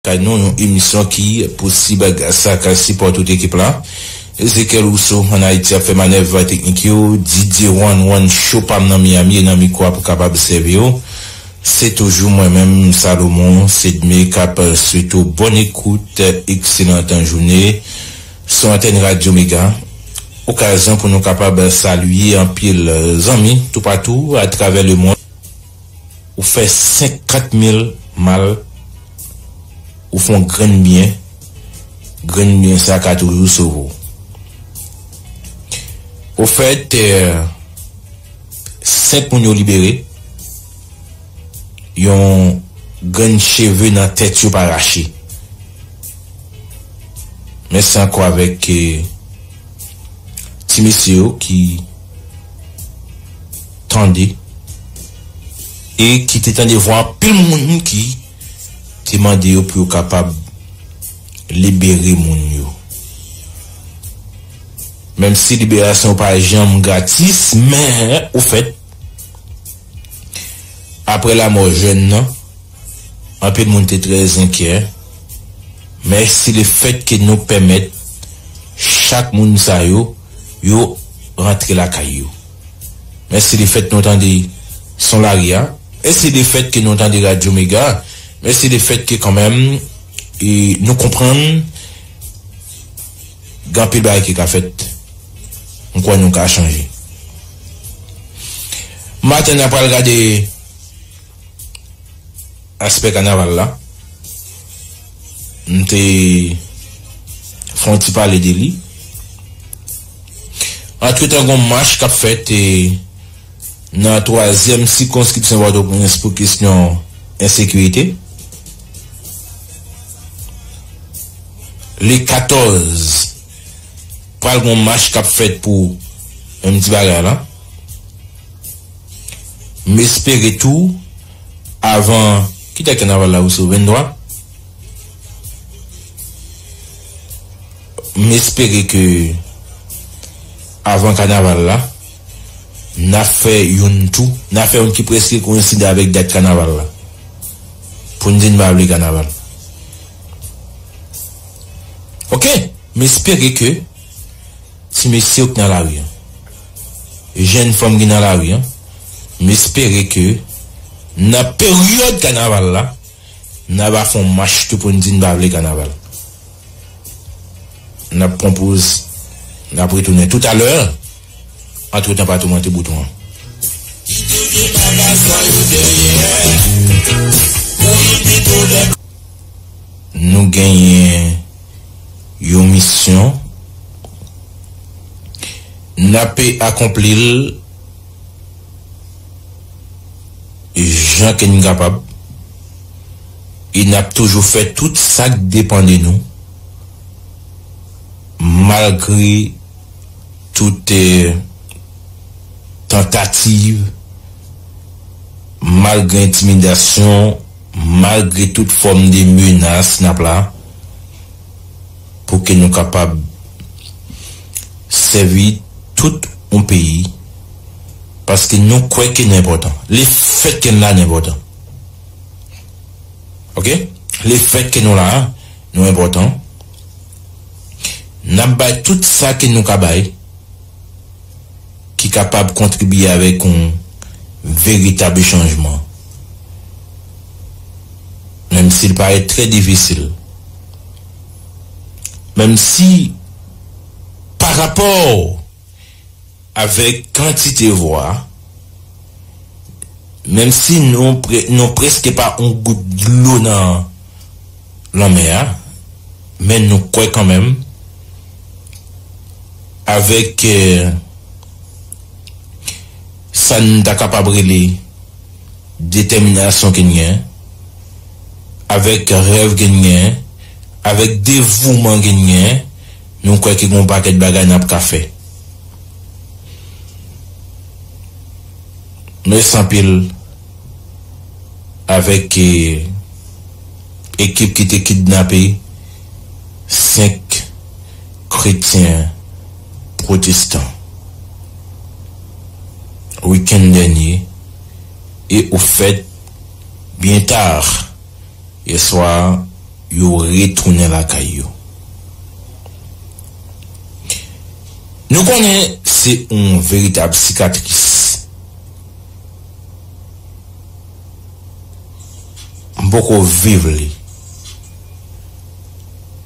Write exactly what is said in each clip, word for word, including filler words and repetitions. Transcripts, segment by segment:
Kay nou, yon emisyon ki posib gras ak sipò tout ekip la. Ezekiel Rousseau ann Ayiti ap fè manèv teknik yo. Didier One One Show pa m nan Miami e nan mikwo a pou kapab sèvi w. Se toujou mwen menm, Salomon Sedme, k ap swete w bòn ekout, ekselan tan jounen sou antèn Radyo Mega. Okazyon pou nou kapab salye anpil zanmi toupatou atravè lemonn. Ou fè senkant mil mal, ou fè yon grenn byen, grenn byen sa ka toujou sove w. Ofèt, eh, senk moun yo libere, yon grenn cheve nan tèt yo pa rache. Mèsi ankò avèk, eh, ti mesye yo ki tande e ki te tande vwa anpil moun ki te mande yo pou yo kapab libere moun yo. Menm si liberasyon pa janm gratis, men, ofèt, apre lanmò jèn nan, anpil moun te trè enkyè. Mèsi lefètke nou pèmèt chak moun sa yo, yo rantre lakay yo. Mèsi lefèt nou tande son lari a. Mèsi lefètke nou tande Radyo Mega. Mèsi lefètke kanmenm, e, nou konprann gen anpil bagay ki ka fèt. M kwè nou ka chanje. Maten n a pral gade aspè kanaval la. M te fè yon ti pale de li. Antretan, gen yon mach k ap fèt, e, nan twazyèm sikonskripsyon Pòtoprens pou kesyon ensekirite. Le katòz, pral gen yon mach k ap fèt pou menm ti bagay la. M espere tou, avan, ki dat kanaval la, Rousseau? Venntwa? M espere ke avan kanaval la, n a fè youn tou, n a fè youn ki prèske koyenside avèk dat kanaval la. Pou n di n pa vle kanaval. Oke, m espere ke ti mesye yo ki nan lari an, jèn fanm ki nan lari an, m espere ke nan peryòd kanaval la, n a va fè yon mach tou pou n di n pa vle kanaval. N ap pran poz, n ap retounen toutalè. Antretan, pa toumante bouton an. Nou genyen yon misyon. N ape akonpli l jan ke n kapab. E n ap toujou fè tout sa k depann de nou, malgre tout, eh, tantativ, malgre entimidasyon, malgre tout fòm de menas, n ap la pou ke nou kapab sèvi tout yon peyi, paske nou kwè ke n enpòtan. Lefètke n la, n enpòtan. Oke? Lefètke nou la, nou enpòtan. N ap bay tout sa ke nou ka bay ki kapab kontribye avèk yon veritab chanjman. Menm si l parèt trè difisil. Menm si, pa rapò avèk kantite vwa, menm si nou pre-, nou prèske pa yon gout dlo nan lanmè a, men nou kwè kanmenm avèk, eh, sa n ta kapab rele detèminasyon ke n gen, avèk rèv ke n gen, avèk devouman ke n gen, nou kwè ke gen yon pakèt bagay n ap ka fè. Mèsi anpil avèk, eh, ekip ki te kidnape senk kretyen pwotestan wikenn dènye, e ofèt, byen ta yè swa, yo retounen lakay yo. Nou konnen se yon veritab sikatris. M poko viv li.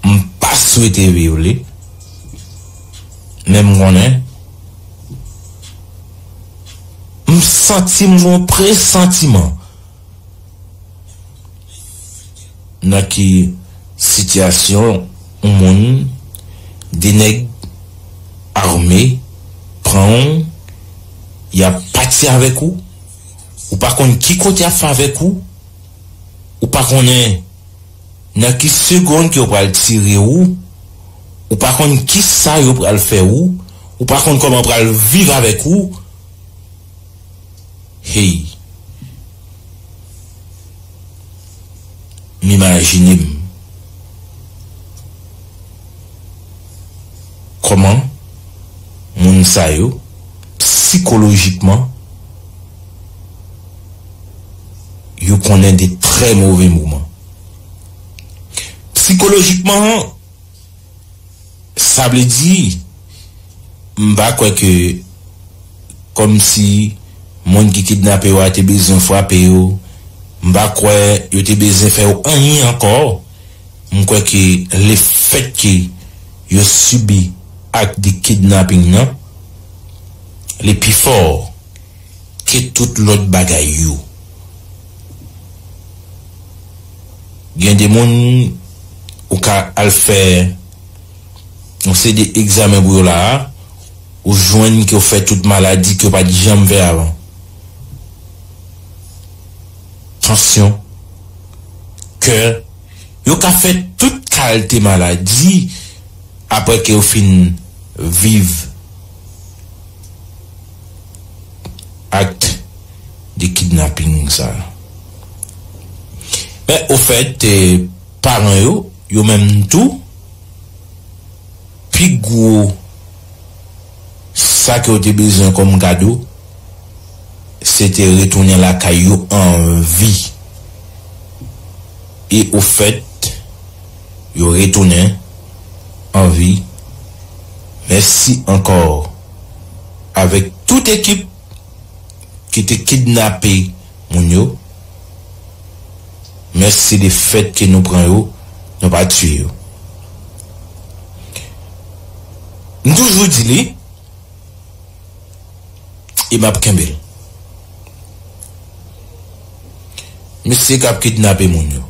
M pa swete viv li. Men m konnen. M santi m gen yon presantiman nan ki sitiyasyon yon moun, de nèg ame pran w, y ap pati avèk ou, ou pa konn ki kote y ap fè avèk ou, ou pa konnen nan ki segonn ke yo pral tire ou, ou pa konn ki sa yo pral fè ou, ou pa konn kòman pral viv avèk ou. Hey. M imajine m kòman moun sa yo, sikolojikman, yo konnen de trè move moman. Sikolojikman, sa vle di, m pa kwè ke kòmsi moun ki kidnape yo a te bezwen frape yo, m pa kwè yo te bezwen fè yo anyen ankò. M kwè ke lefètke yo sibi ak de kidnaping nan, li pi fò ke tout lòt bagay yo. Gen de moun ou ka al fè yon seri de egzamen pou yo la a, ou jwenn ke yo fè tout maladi ke yo pa t janm fè avan. Tansyon, kè, yo ka fè tout kalte maladi apre ke yo fin viv akt de kidnaping sa. Men, ofèt, eh, paran yo, yo menm tou, pi gwo sa ke yo te bezwen kòm kado, se te retounen lakay yo an vi. E ofèt, yo retounen an vi. Mèsi ankò avèk tout ekip ki te kidnape moun yo. Men se lefètke nou pran yo, nou pa tiye yo. M toujou di li, e m ap kenbe l. Mesye k ap kidnape moun yo.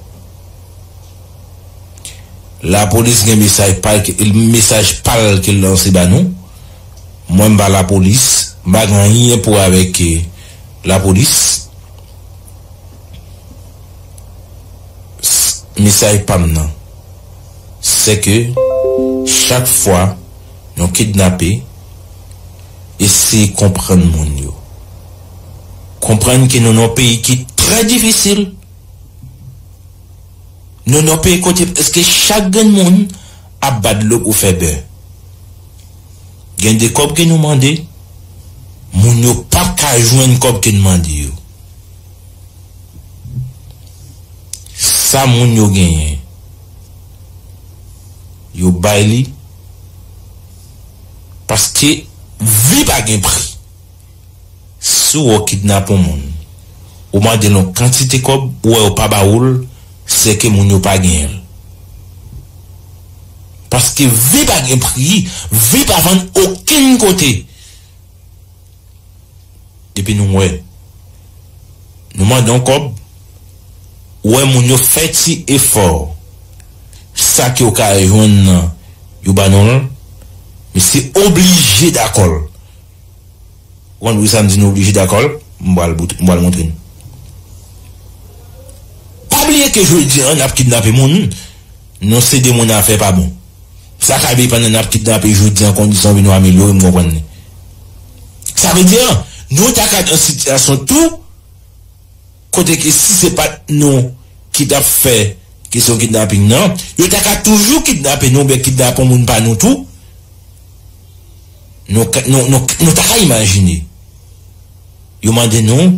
Lapolis gen mesaj pa l ke, mesaj pa l ke l lanse ba nou. Mwen, m pa lapolis, m pa gen anyen pou wè avèk, eh, lapolis. S-, mesaj pa m nan, se ke chak fwa nou kidnape, eseye konprann moun yo. Konprann ke nou nan yon peyi ki trè difisil. Nou nan yon peyi kote prèske chak grenn moun ap bat dlo pou fè bè. Gen de kòb ke nou mande, moun yo p ap ka jwenn kòb ke n mande yo. Sa moun yo genyen, yo bay li, paske vi pa gen pri. Si w wè w kidnape yon moun, ou mande l yon kantite kòb, ou wè yo pa ba ou l, se ke moun yo pa genyen l. Paske vi pa gen pri, vi pa vann okenn kote. Epi nou wè, nou mande yon kòb, ou wè moun yo fè ti efò, sa ke yo ka jwenn nan, yo ba nou l, misye oblije dakò l. Ou konn wi sa m di nou oblije dakò l, m pral bout-, m pral montre n. Pa bliye ke jodi a, n ap kidnape moun, nou se de moun afè pa bon. Sa ka vle pandan n ap kidnape jodi a, kondisyon vi nou amelyore, m konprann li. Sa vle di, nou ta ka nan sitiyasyon tou, kote ke si se pa t nou ki t ap fè kesyon kidnaping nan, yo ta ka toujou kidnape nou, oubyen kidnape yon moun pa nou tou. Nou ka, nou, nou, nou ta ka imajine. Yo mande nou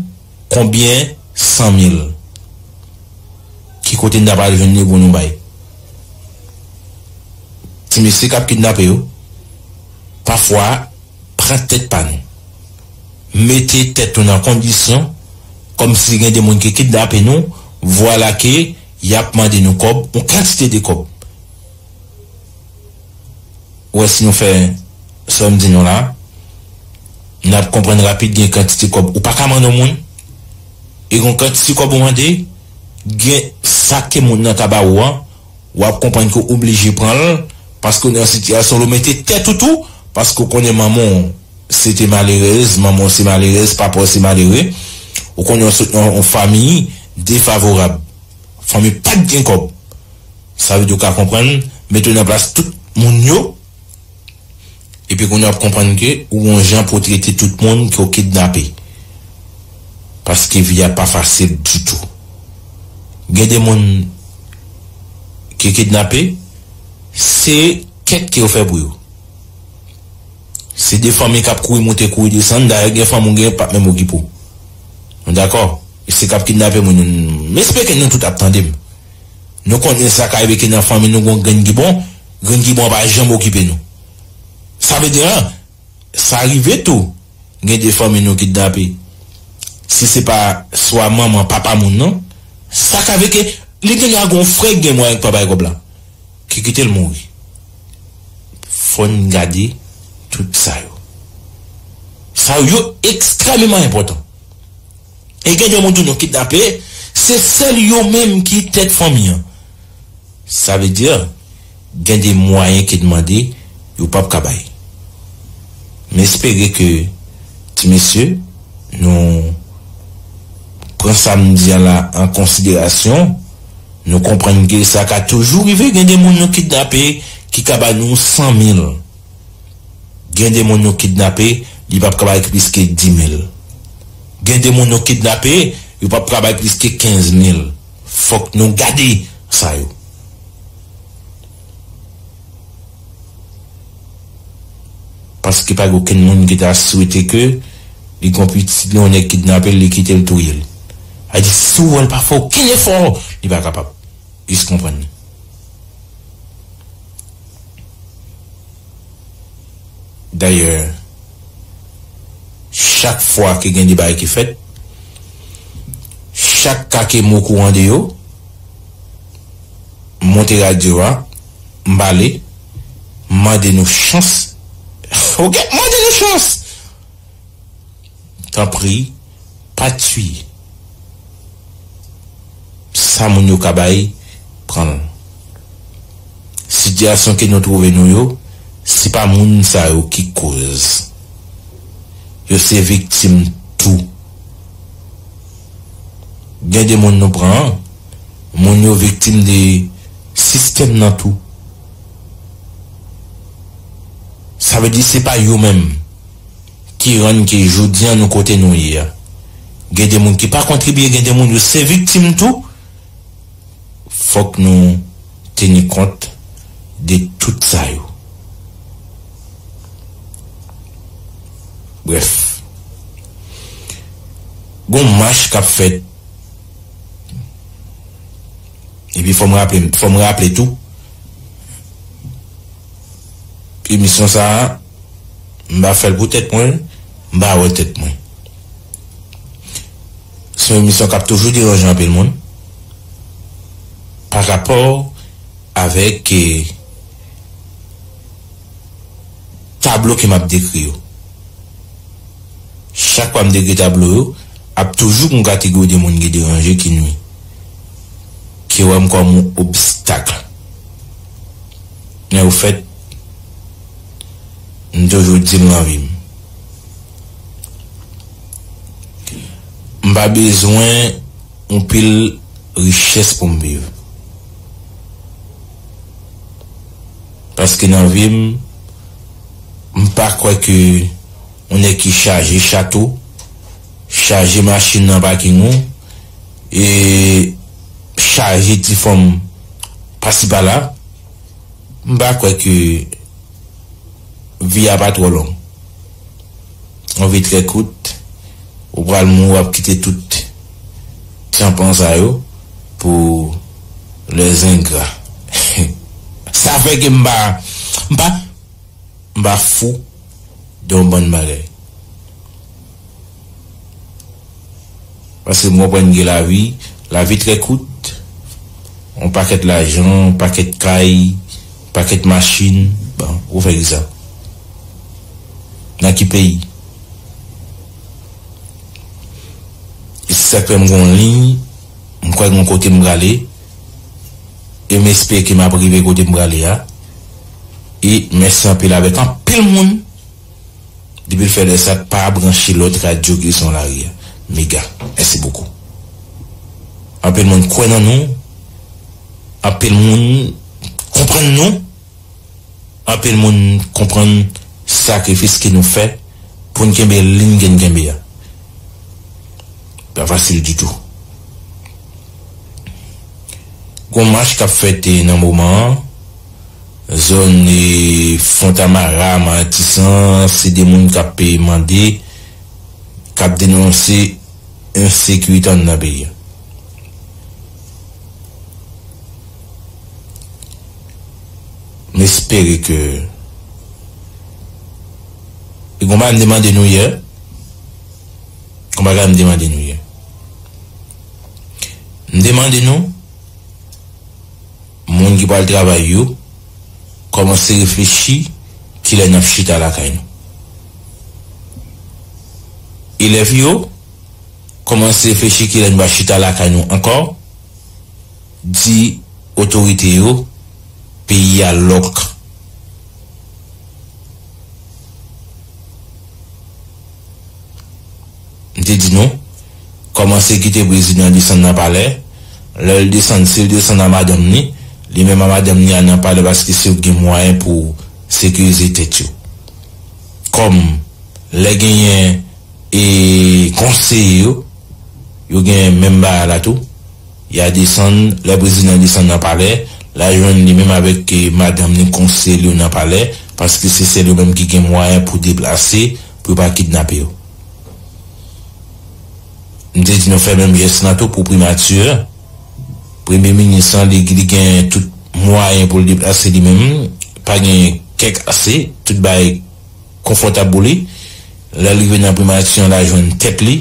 konbyen san mil. Ki kote n ta pral jwenn li pou nou bay? mesye k ap kidnape yo, pafwa, pran tèt pa nou. Mete tèt nou nan kondisyon, kòmsi gen de moun ki kidnape nou, vwala ke y ap mande nou kòb, yon kantite de kòb. Ou wè, si nou fè sa m di nou la, n ap konprann rapid gen kantite kòb ou pa ka mande yon moun, e gen kantite kòb ou mande, gen sa ke moun nan ka ba ou an, w ap konprann ke w oblije pran l, paske w nan sitiyasyon l, ou mete tèt ou tou, paske w konnen manman w se te malerèz, manman w se malerèz, papa w se malere, ou konnen w sot nan yon fanmi defavorab, fanmi pa t gen kòb. Sa vle di w ka konprann, mete w nan plas tout moun yo, epi kounye a w ap konprann ke ou gon jan pou w trete tout moun ke w kidnape. Paske vi a pa fasil ditou. Gen de moun ki kidnape, se kèt ke yo fè pou yo. Se de fanmi k ap kouri moute, kouri desann, dayè gen fanmi w gen p ap menm okipe w. Nou dakò? E se k ap kidnape moun yo. M espere ke nou tout ap tande m. Nou konnen sa ka rive ke nan fanmi nou gon grenn ki bon, grenn ki bon pa janm okipe nou. Sa vle di, an, sa rive tou, gen de fanmi nou kidnape. Si se pa swa manman, papa moun nan, sa ka rive ke li gen dwa gon frè ki gen mwayen ki pa bay kòb la, ki kite l mouri. Fò n gade tout sa yo. Sa yo ekstrèmeman enpòtan. E gen de moun tou nou kidnape, se sèl yo menm ki tèt fanmi an. Sa vle di, gen de mwayen ki demande, yo p ap ka bay. M espere ke, ti mesye, nou pran sa m di a la an konsiderasyon, nou konprann ke sa ka toujou rive, gen de moun nou kidnape ki ka ba nou san mil. Gen de moun nou kidnape, li p ap ka bay plis ke di mil. Gen de moun nou kidnape, yo p ap ka bay plis ke kenz mil. Fòk nou gade sa yo. Paske pa gen okenn moun ki ta swete ke li gon pitit li, yon nèg kidnape l, li kite l touye l. A di, si w wè l pa fè okenn efò, li pa kapab. Jis konprann li. Dayè, chak fwa ke gen de bagay ki fèt, chak ka ke m okouran de yo, m monte radyo a, m pale, m mande nou chans. Oke, m mande nou chans. Tanpri, pa tiye. Sa moun yo ka bay, pran l. Sitiyasyon ke nou twouve nou yo, se pa moun sa yo ki koz. Yo se viktim tou. Gen de moun nou pran, moun yo viktim de sistèm nan tou. Sa vle di se pa yo menm ki rann ke jodi a nou kote nou ye a. Gen de moun ki pa kontribye, gen de moun yo se viktim tou. Fòk nou teni kont de tout sa yo. Brèf. Gon mach k ap fèt. Epi fò m raple, fò m raple tou, emisyon sa a, m pa fè l pou tèt mwen, m pa wè tèt mwen. Se yon emisyon k ap toujou deranje anpil moun pa rapò avèk, eh, tablo ke m ap dekri yo. Chak fwa m dekri tablo yo, ap toujou gon kategori de moun ki deranje, ki nwi, ki wè m kòm yon obstak. Men ofèt, m toujou di m nan vi m, m pa bezwen yon pil richès pou m viv. Paske nan vi m, m pa kwè ke yon nèg ki chaje chato, chaje machin nan paking ou, e chaje ti fanm pasi pala, m pa kwè ke vi a pa twò long. Yon vi trè kout, ou pral mouri, w ap kite tout tyanpan sa yo pou les ingrats. Sa fè ke m pa, M pa, m pa fou de yon bann bagay. Paske m konprann gen lavi, lavi trè kout. Yon pakèt lajan, yon pakèt kay, pakèt machin. Bon, ou fè ki sa? Nan ki peyi? E se sa k fè m gon liy, m kwè gon kote m prale, e m espere ke m ap rive kote m prale a. E mèsi anpil avèk anpil moun. Depi l fè lè sa, pa branche lòt radyo ki sou lari a. Mega, mèsi bokou. Anpil moun kwè nan nou, anpil moun konprann nou, anpil moun konprann sakrifis ke nou fè pou n kenbe liy ke n kenbe a. Pa fasil ditou. Gon mach k ap fèt, eh, nan moman an. Zòn, eh, Fontamara, Matisan, se de moun k ap, eh, mande, k ap denonse ensekirite anndan peyi a. M espere ke, e gon bagay m te mande nou yè, gon bagay m te mande nou yè. M te mande nou, moun ki pral travay yo, kòmanse reflechi kilè n ap chita lakay nou. Elèv yo, kòmanse reflechi kilè n va chita lakay nou ankò. Di otorite yo, peyi a lòk. M te di nou, kòmanse kite prezidan desann nan palè. Lè l desann, si l desann a madanm li, li menm a madanm li al nan palè paske se yo ki gen mwayen pou sekirize tèt yo. Kòm lè genyen e konseye yo, yo gen menm bagay la tou. Y a desann, lè prezidan desann nan palè, l a jwenn li menm avèk, eh, madanm li, konseye li yo nan palè, paske se sèl yo menm ki gen mwayen pou deplase, pou yo pa kidnape yo. M te di nou fè menm jès lan tou pou primati a. Premye minis lan, li, li gen tout mwayen pou l deplase li menm, pa gen kè kase, tout bagay konfòtab pou li. Lè l rive nan primati an, l a jwenn tèt li.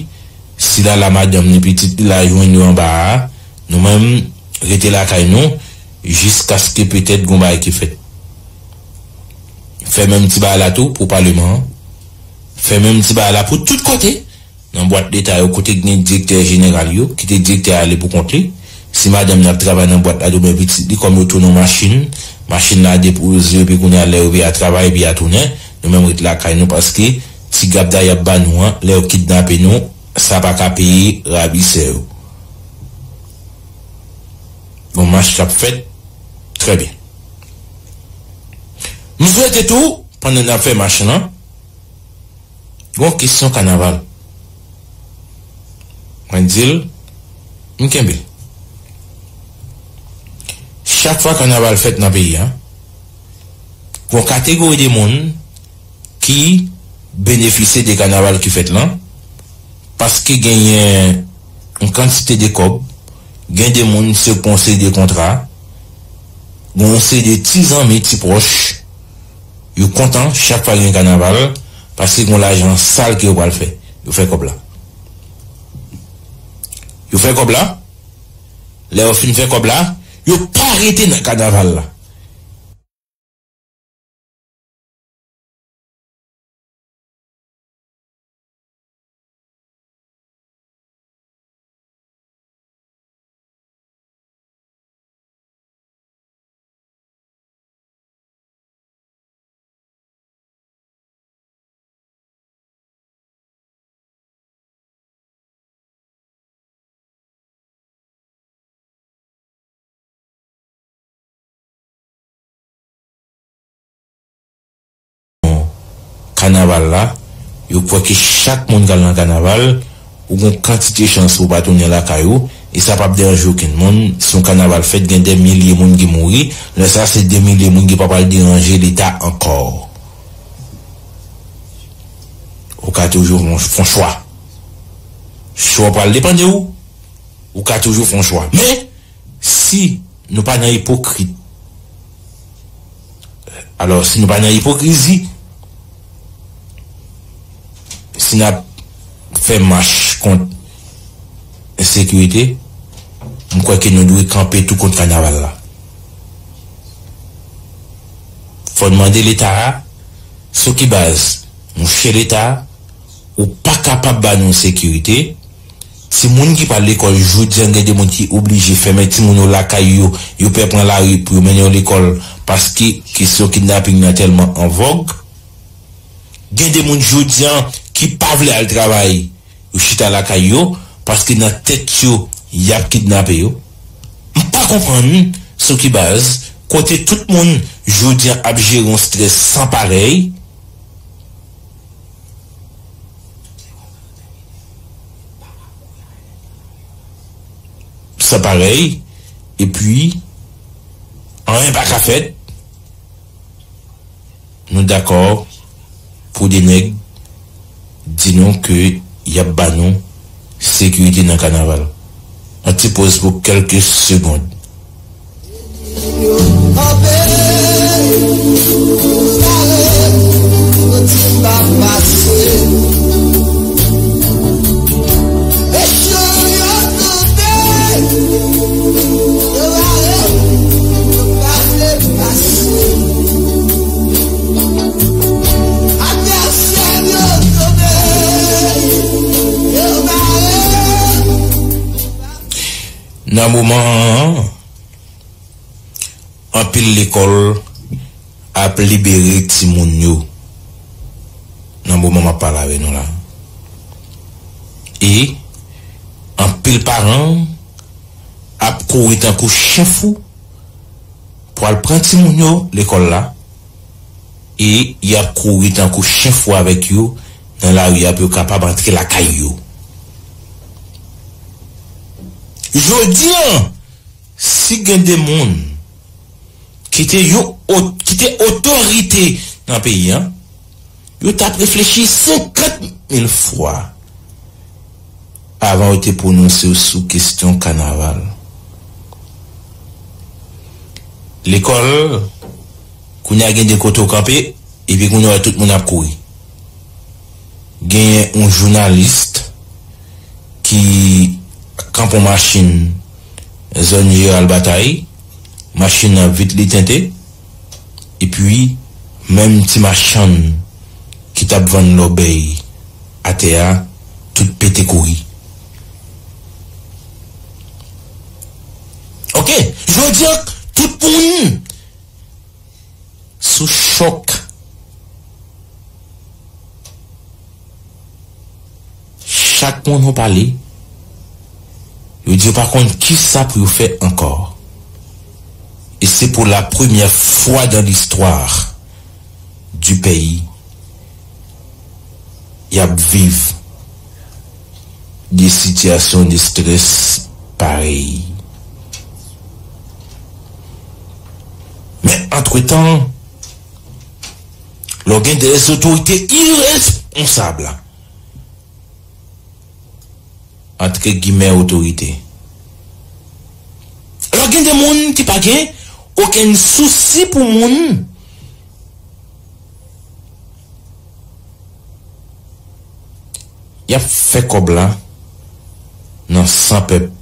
Si l al la, madanm li, pitit li, l a jwenn yo anba a. Nou menm, rete lakay nou, jiskaske petèt gon bagay ki fèt. Fè menm ti bagay la tou pou palman an. Fè menm ti bagay la pou tout kote. Nan bwat leta yo, kote k gen direktè jeneral yo, kite direktè a ale pou kont li. Si madanm li ap travay nan bwat la, oubyen pitit li, kòm yo tounen yon machin, machin la depoze yo, epi kounye a, lè yo vin a travay, epi a tounen, nou menm ret lakay nou, paske ti gab la y ap ba nou an, lè yo kidnape nou, sa pa ka peye rabisè yo. Gon mach k ap fèt, trè byen. M swete tou, pandan n ap fè mach lan, gon kesyon kanaval. Mwen di l, m kenbe l. Chak fwa kanaval fèt nan peyi a, gon kategori de moun ki benefisye de kanaval ki fèt lan, paske genyen yon kantite de kòb, gen de moun se pou yon seri de kontra, gen yon seri de ti zanmi, ti pwòch, yo kontan chak fwa gen kanaval, paske gen lajan sal ke yo pral fè. Yo fè kòb la. Yo fè kòb la. Lè yo fin fè kòb la, yo pa rete nan kanaval la. Kanaval la, yo kwè ke chak moun k al nan kanaval, ou gon kantite chans pou w pa tounen lakay ou, e sa p ap deranje okenn moun. Si yon kanaval fèt, gen dè milye moun ki mouri, lè sa se de milye moun ki pa pral deranje Leta ankò. Ou ka toujou fè yon, fè yon chwa. Chwa pral depann de ou. Ou ka toujou fè yon chwa. Men, si nou pa nan ipokrit, a, Alò, si nou pa nan ipokrizi, si n ap fè mach kont ensekirite, m kwè ke nou dwe kanpe tou kont kanaval la. Fò n mande Leta a, sou ki baz, monchè Leta, ou pa kapab ba nou sekirite? Timoun ki pral lekòl jodi a, gen de moun ki oblije fèmen timoun yo lakay yo, yo pè pran lari pou yo mennen yo lekòl, paske kesyon kidnaping nan tèlman an vòg. Gen de moun jodi a ki pa vle al travay, yo chita lakay yo, paske nan tèt yo, y ap kidnape yo. M pa konprann sou ki baz, kote tout moun jodi a ap jere yon strès san parèy, san parèy, epi anyen pa ka fèt. Nou dakò pou de nèg di nou ke y ap ba nou sekirite nan kanaval. Yon ti poz pou kèlke segonn. Nan moman an, anpil lekòl ap libere timoun yo. Nan moman m ap pale avè nou la. E anpil paran ap kouri tankou chen fou pou al pran timoun yo lekòl la. E y ap kouri tankou chen fou avèk yo nan lari a pou yo kapab antre lakay yo. Jodi a, si gen de moun ki te yon o-, ki te otorite nan peyi a, yo t ap reflechi senkant mil fwa avan yo te pwononse yo sou kesyon kanaval. Lekòl, kounye a gen de kote w kanpe, epi kounye a w wè tout moun ap kouri. Genyen yon jounalis ki kanpe yon machin zòn Jeral Batay, machin nan vit li tente, epi menm ti machann ki t ap vann lòbèy atè a, tout pete kouri. Oke, jodi a, tout moun sou chòk. Chak moun ou pale, yo di yo pa konn kisa pou yo fè ankò. E se pou la premyè fwa dan listwa di peyi, y ap viv de sitiyasyon de estrès parèy. Men antretan, lè w gen de otorite iresponsab, antre gimè otorite, lè w gen de moun ki pa gen okenn sousi pou moun, y ap fè kòb la nan san pèp.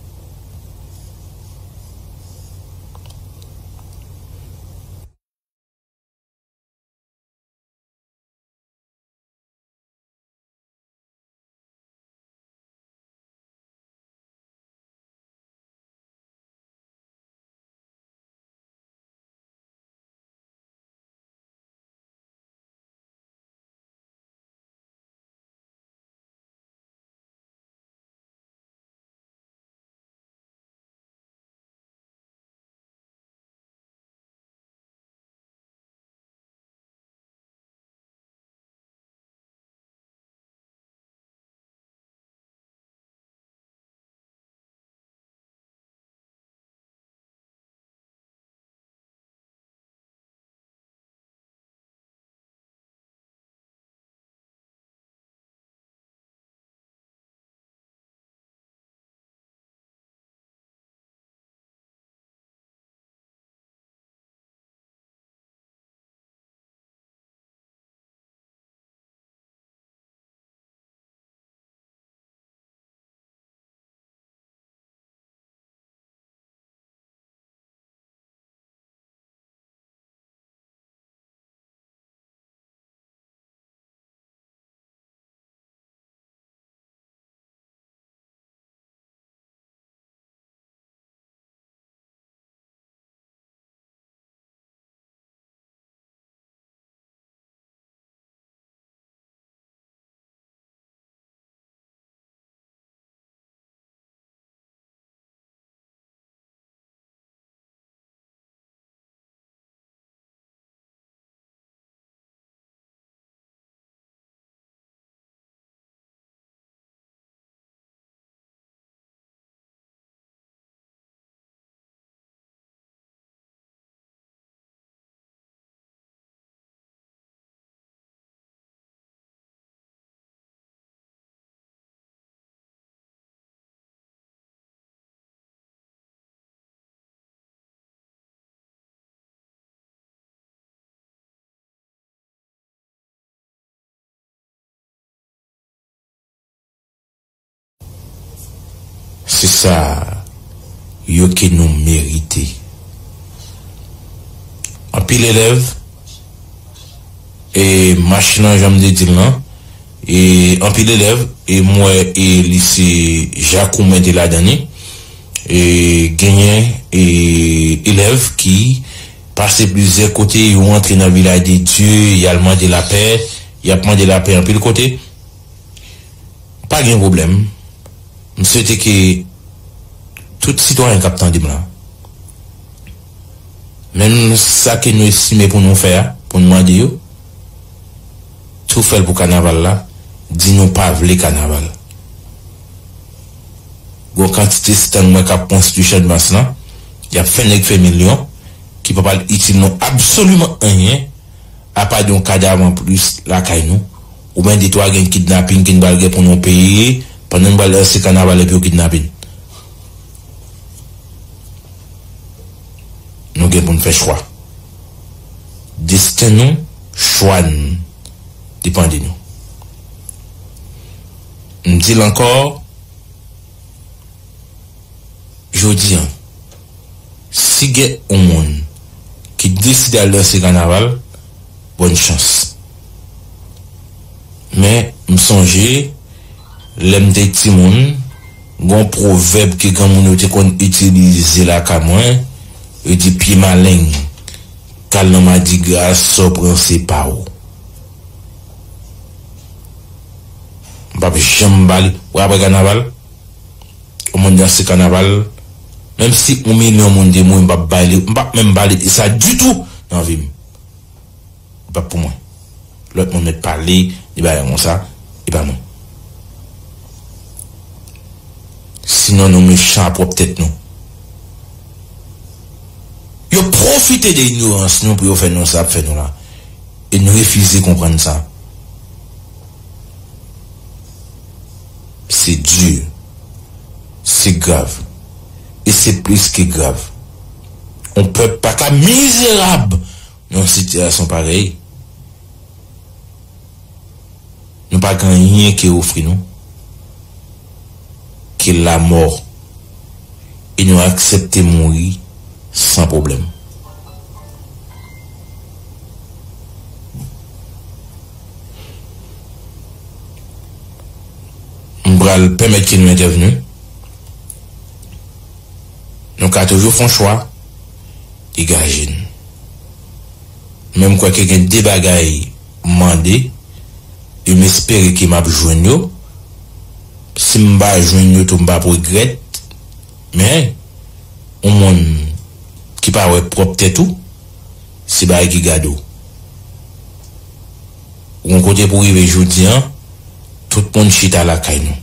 rezilta yo ke nou merite. Anpil elèv, e mach lan, jan m te di l lan, e anpil elèv, e m wè, e lise Jakoumen te ladan li, e genyen, e elèv ki pase plizyè kote, yo antre nan Vilaj de Dye, y al mande lapè, y ap mande lapè anpil kote. Pa gen pwoblèm. M swete ke tout sitwayen k ap tande m la, menm sa ke nou estime pou nou fè a, pou n mande yo, tou fè l pou kanaval la, di nou pa vle kanaval. Gon kantite stand mwen k ap konstwi Channmas lan, y ap fè nèg fè milyon, ki p ap al itil nou absoliman anyen, apa de yon kadav anplis lakay nou, oubyen de twa gen kidnapin ke n pral gen pou nou peye, pandan n pral lanse kanaval epi yo kidnape n. Nou gen pou n fè chwa. Desten nou, chwa n, depann de nou. M di l ankò, jodi an, si gen yon moun ki deside al danse kanaval, bòn chans. Men, m sonje, lè m te timoun, gon pwovèb ke granmoun yo te konn itilize lakay mwen, yo di, pye maleng k al nan madigra, sa w pran se pa w. M p ap janm ba li. Ou apre kanaval, yon moun danse kanaval, menm si yon milyon moun te mouri, m p ap ba li, m p ap menm pale de sa ditou nan vi m. Li p ap pou mwen. Lòt moun mèt pale de bagay konsa, e pa mwen. Sinon, nou mechan a pwòp tèt nou. Yo pwofite de ignorans nou pou yo fè nou sa y ap fè nou la. E n refize konprann sa. Se di. Se grav. E se plis ke grav. Yon pèp pa ka mizerab nan yon sitiyasyon parèy. Nou pa gen anyen ke ofri nou ke lamò. E nou aksepte mouri san pwoblèm. M pral pèmèt ke nou entèvni. Nou ka toujou fè yon chwa, degaje n. Men m kwè ke gen de bagay m mande, e m espere ke m ap jwenn yo. Si m pa jwenn yo tou, m p ap regrèt. Men, yon moun ki pa wè pwòp tèt ou, se bagay ki gade w. Ou gon kote pou rive jodi an, tout moun chita lakay nou.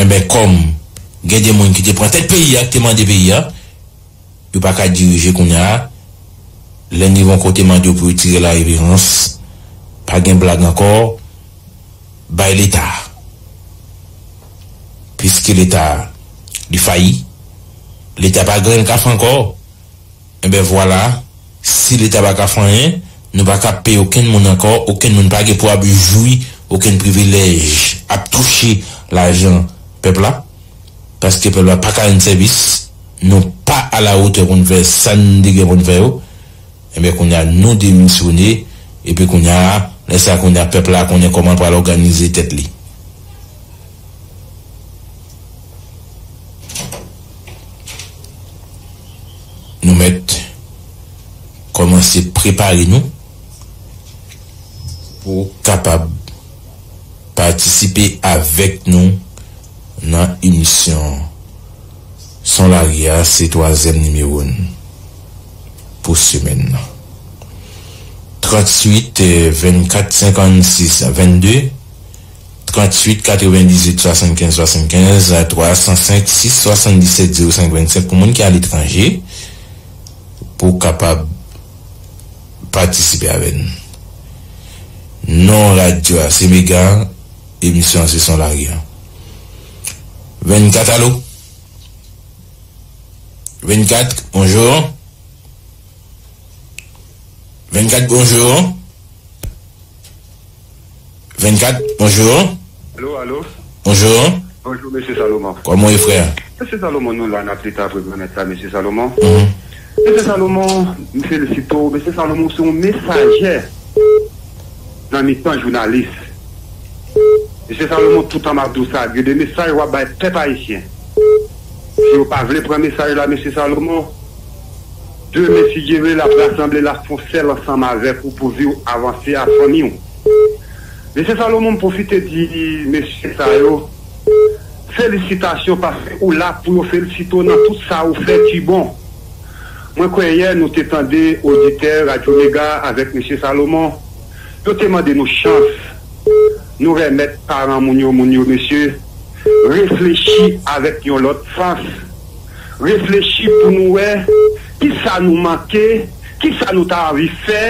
Enben, kòm gen de moun ki te pran tèt peyi a, ki te mande peyi a, yo pa ka dirije kounye a. Lè n rive yon kote, mande yo pou yo tire lareverans. Pa gen blag ankò. Bay Leta. Piske Leta, li fayi. Leta pa gen anyen l ka fè ankò. Enben vwala, si Leta pa ka fè anyen, nou pa ka peye okenn moun ankò, okenn moun pa gen pou ap jwi okenn privilèj, ap touche lajan pèp la, paske pèp la pa ka rann sèvis, nou pa alawotè pou n fè sa n te gen pou n fè yo, enben kounye a nou demisyone, epi kounye a, lè sa kounye a pèp la konnen kòman l pral òganize tèt li. Nou mèt kòmanse prepare nou pou w kapab patisipe avèk nou nan emisyon Son Lari a, se twazyèm nimewo n pou semèn nan. Tranntuit, vennkat, senkannsis, vennde, tranntuit, katrevendizuit, swasannkenz, swasannkenz, twa san senk, sis, swasanndisèt, zewo senk, vennsenk, pou moun ki aletranje, pou w kapab patisipe avè n. Non radyo a, se Mega, emisyon an, se Son Lari a. Vennkat, alo? Vennkat, bonjou. Vennkat, bonjou. Vennkat, bonjou. Alo, alo. Bonjou. Bonjou, mesye Salomon. Kòman w ye, frè? Mesye Salomon, nou la, n ap lite apre granmèt la, mesye Salomon. Mhm. Mesye Salomon, m felisite w. Mesye Salomon, w se yon mesajè nan mitan jounalis. Mesye Salomon, toutan m ap di w sa, gen de mesaj w ap bay pèp ayisyen. Si yo pa vle pran mesaj la, mesye Salomon, demen, si Dye vle, l ap rasanble, l ap fè yon sèl ansanm avèk ou pou vi w avanse ak fanmi w. Mesye Salomon, m pwofite di mesye sa yo, felisitasyon, paske ou la pou yo felisite w nan tout sa ou fè ki bon. Mwen kwè yè nou te tande oditè Radyo Mega avèk mesye Salomon. Yo te mande nou chans. Nou remèt paran moun yo, moun yo, mesye. Reflechi avèk yon lòt sans. Reflechi pou nou wè kisa nou manke, kisa nou ta anvi fè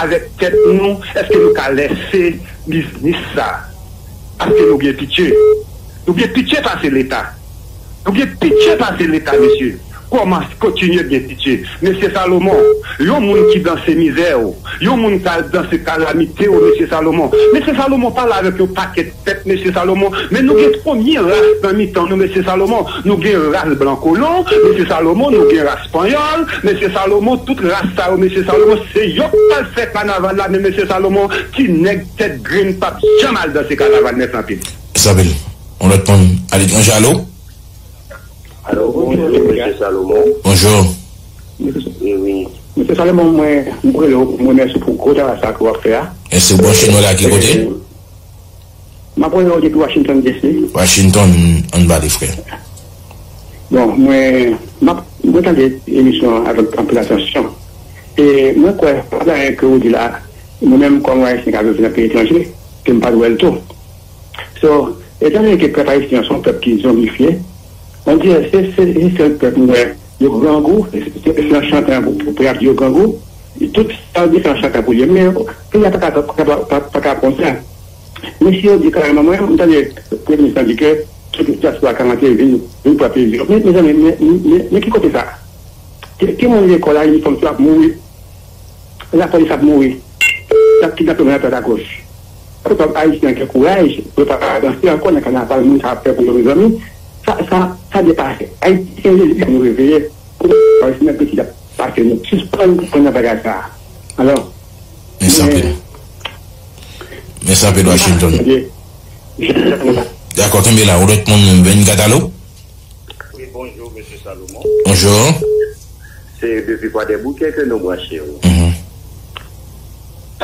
avèk tèt nou. Èske nou ka lèse biznis sa? Paske nou gen pitye. Nou gen pitye pase Leta. Nou gen pitye pase Leta, mesye. Kòmanse kontinye gen pitye. Mesye Salomon, yon moun ki danse mizè w, yon moun k al danse kalamite w, mesye Salomon. Mesye Salomon pale avèk yon pakèt pèp, mesye Salomon. Men nou gen konbyen ras nan mitan nou, mesye Salomon? Nou gen ras blan kolon, mesye Salomon, nou gen ras panyòl, mesye Salomon, tout ras sa yo, mesye Salomon, se yo k pral fè kanaval la, men mesye Salomon, ti nèg tèt grenn p ap janm al danse kanaval, mèsi anpil. Mèsi anpil. Yon lòt moun aletranje, alo? Alo, bonjou, mesye Salomon. Bonjou. Wi, wi. Mesye Salomon, mwen, mwen rele w pou mwen remèsye w pou gwo travay sa ke w ap fè a. Èske w branche nou la ki kote? E, m ap rele w depi Washington, D C. Washington, ann pale, frè. Bon, mwen, m ap, mwen tande emisyon an avèk anpil atansyon. E mwen kwè, pa gen anyen ke w di la, mwen menm kòm Ayisyen k ap viv nan peyi etranje, ke m pa t wè l tou. So, etan done ke pèp ayisyen an se yon pèp ki zonbifye, on dirè se, se, se sèl pèp m wè yo grangou, se, se, se nan chante an pou, pou, pou y ap di yo grangou, tout sa yo di se nan chante an pou l ye, men peyi a pa ka, pa, pa, pa, pa ka konsa. Mesye yo di kareman, mwen, m tande premye minis lan di ke tout dyaspora ka rantre vin, vin pran plezi yo. Men, mezanmi, men, men, men, men ki kote sa? Ke, ke moun lekòl a, inifòm yo ap mouri. Lapolis ap mouri. Y ap kidnape moun adwat agoch. Pèp ayisyen an gen kouraj pou yo pa avanse ankò nan kanaval moun sa ap fè pou yo, mezanmi. Sa, sa, sa depase. Ayisyen, lè nou reveye, pou ayisyen nan piti ap pase nou. Sispann pran nan bagay sa. Alò, mèsi anpil. Mèsi anpil, Washington. Dakò, kenbe la. Ou lòt moun vennkat, alo? Wi, bonjou, mesye Salomon. Bonjou. Se depi Kwadèboukè ke nou branche w. Mhm.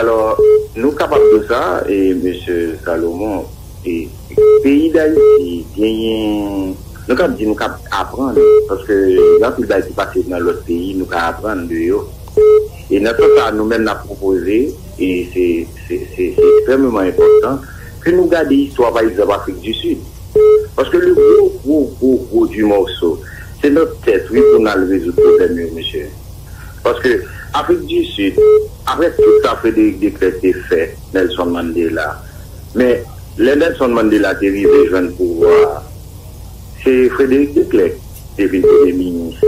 Alò, nou kapab di w sa, e, mesye Salomon, e, peyi Dayiti genyen, nou kab di nou kab aprann, paske gen anpil bagay ki pase nan lòt peyi, nou ka aprann de yo. E nan sans sa, nou menm n ap pwopoze, e se, se, se, se ekstrèmeman enpòtan, ke nou gade istwa, pa egzanp, Afrik di Sid. Paske le gwo, gwo, gwo, gwo di mòso, se nan tèt, wi, pou n al rezoud pwoblèm yo, mesye. Paske Afrik di Sid, apre tout sa Frederick de Klerk te fè Nelson Mandela, men lè Nelson Mandela te rive jwenn pouvwa a, se Frederick de Klerk te vin premye minis.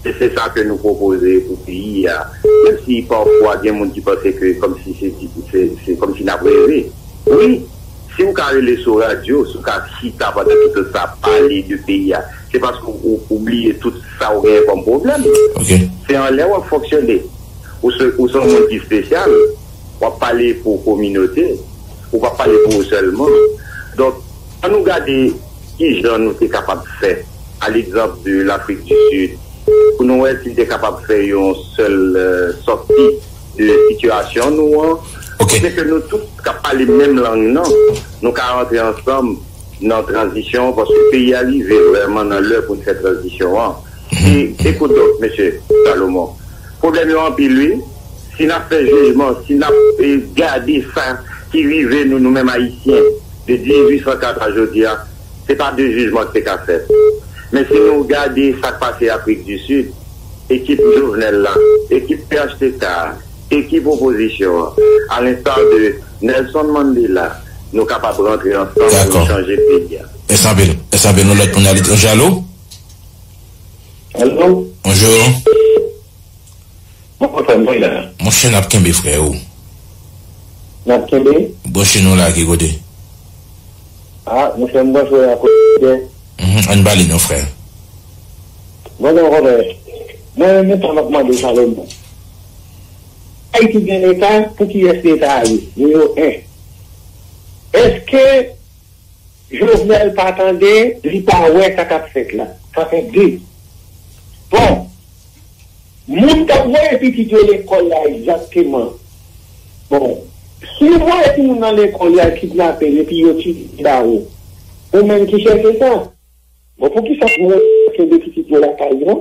E se sa ke nou pwopoze pou peyi a. Menm si pafwa gen moun ki panse ke kòmsi se, se, se kòmsi n ap reve. Wi, si w ka rele sou radyo, si w ka chita pandan tout tan sa ap pale de peyi a, se paske w, w bliye tout sa w genyen kòm pwoblèm. Ok. Se anlè w ap fonksyone. Ou se, ou se yon moun ki espesyal. W ap pale pou kominote. Ou p ap pale pou ou sèlman. Donk, ann nou gade kijan nou te kapab fè, a legzanp de Lafrik di Sid, pou nou wè si n te kapab fè yon sèl, euh, sòti de sitiyasyon nou an, ok, kote ke nou tout ka pale menm lang nan, nou ka rantre ansanm nan tranzisyon, paske peyi a rive vrèman nan lè pou n fè tranzisyon an. E, ekout donk, mesye Salomon, pwoblèm yo anpil, wi. Si n ap fè jijman, si n ap, e, gade sa ki rive nou, nou menm Ayisyen, de dizuit san kat a jodi a, se pa de jijman ki te ka fèt. Men si nou gade sa k pase Afrik di Sid, ekip Jovenel la, ekip P H T K a, ekip opozisyon an, a lensta de Nelson Mandela, nou kapab rantre ansanm pou nou chanje peyi a. Dakò. Mèsi anpil. Mèsi anpil. Nou lòt moun aletranje, alo? Alo? Bonjou. Bon, frè m, mwen la. Monchè, n ap kenbe, frè o. N ap kenbe? Branche nou la, ki kote? Ah, monchè, m panse w akote. Mhm, ann pale non, frè. Bon, non, frè. Mwen, men sa m ap mande Salomon. Ayiti gen leta, pou kiyès leta a ye? Nimewo en. Èske Jovenel pa tande, li pa wè sa k ap fèt la? Sa fè de. Bon, moun k ap voye pitit yo lekòl la egzakteman. Bon, si yo voye timoun nan lekòl, y al kidnape l, epi yo tiye ba ou. Ou menm ki chèche sa. Bon, poukisa pou moun kenbe pitit yo lakay yo?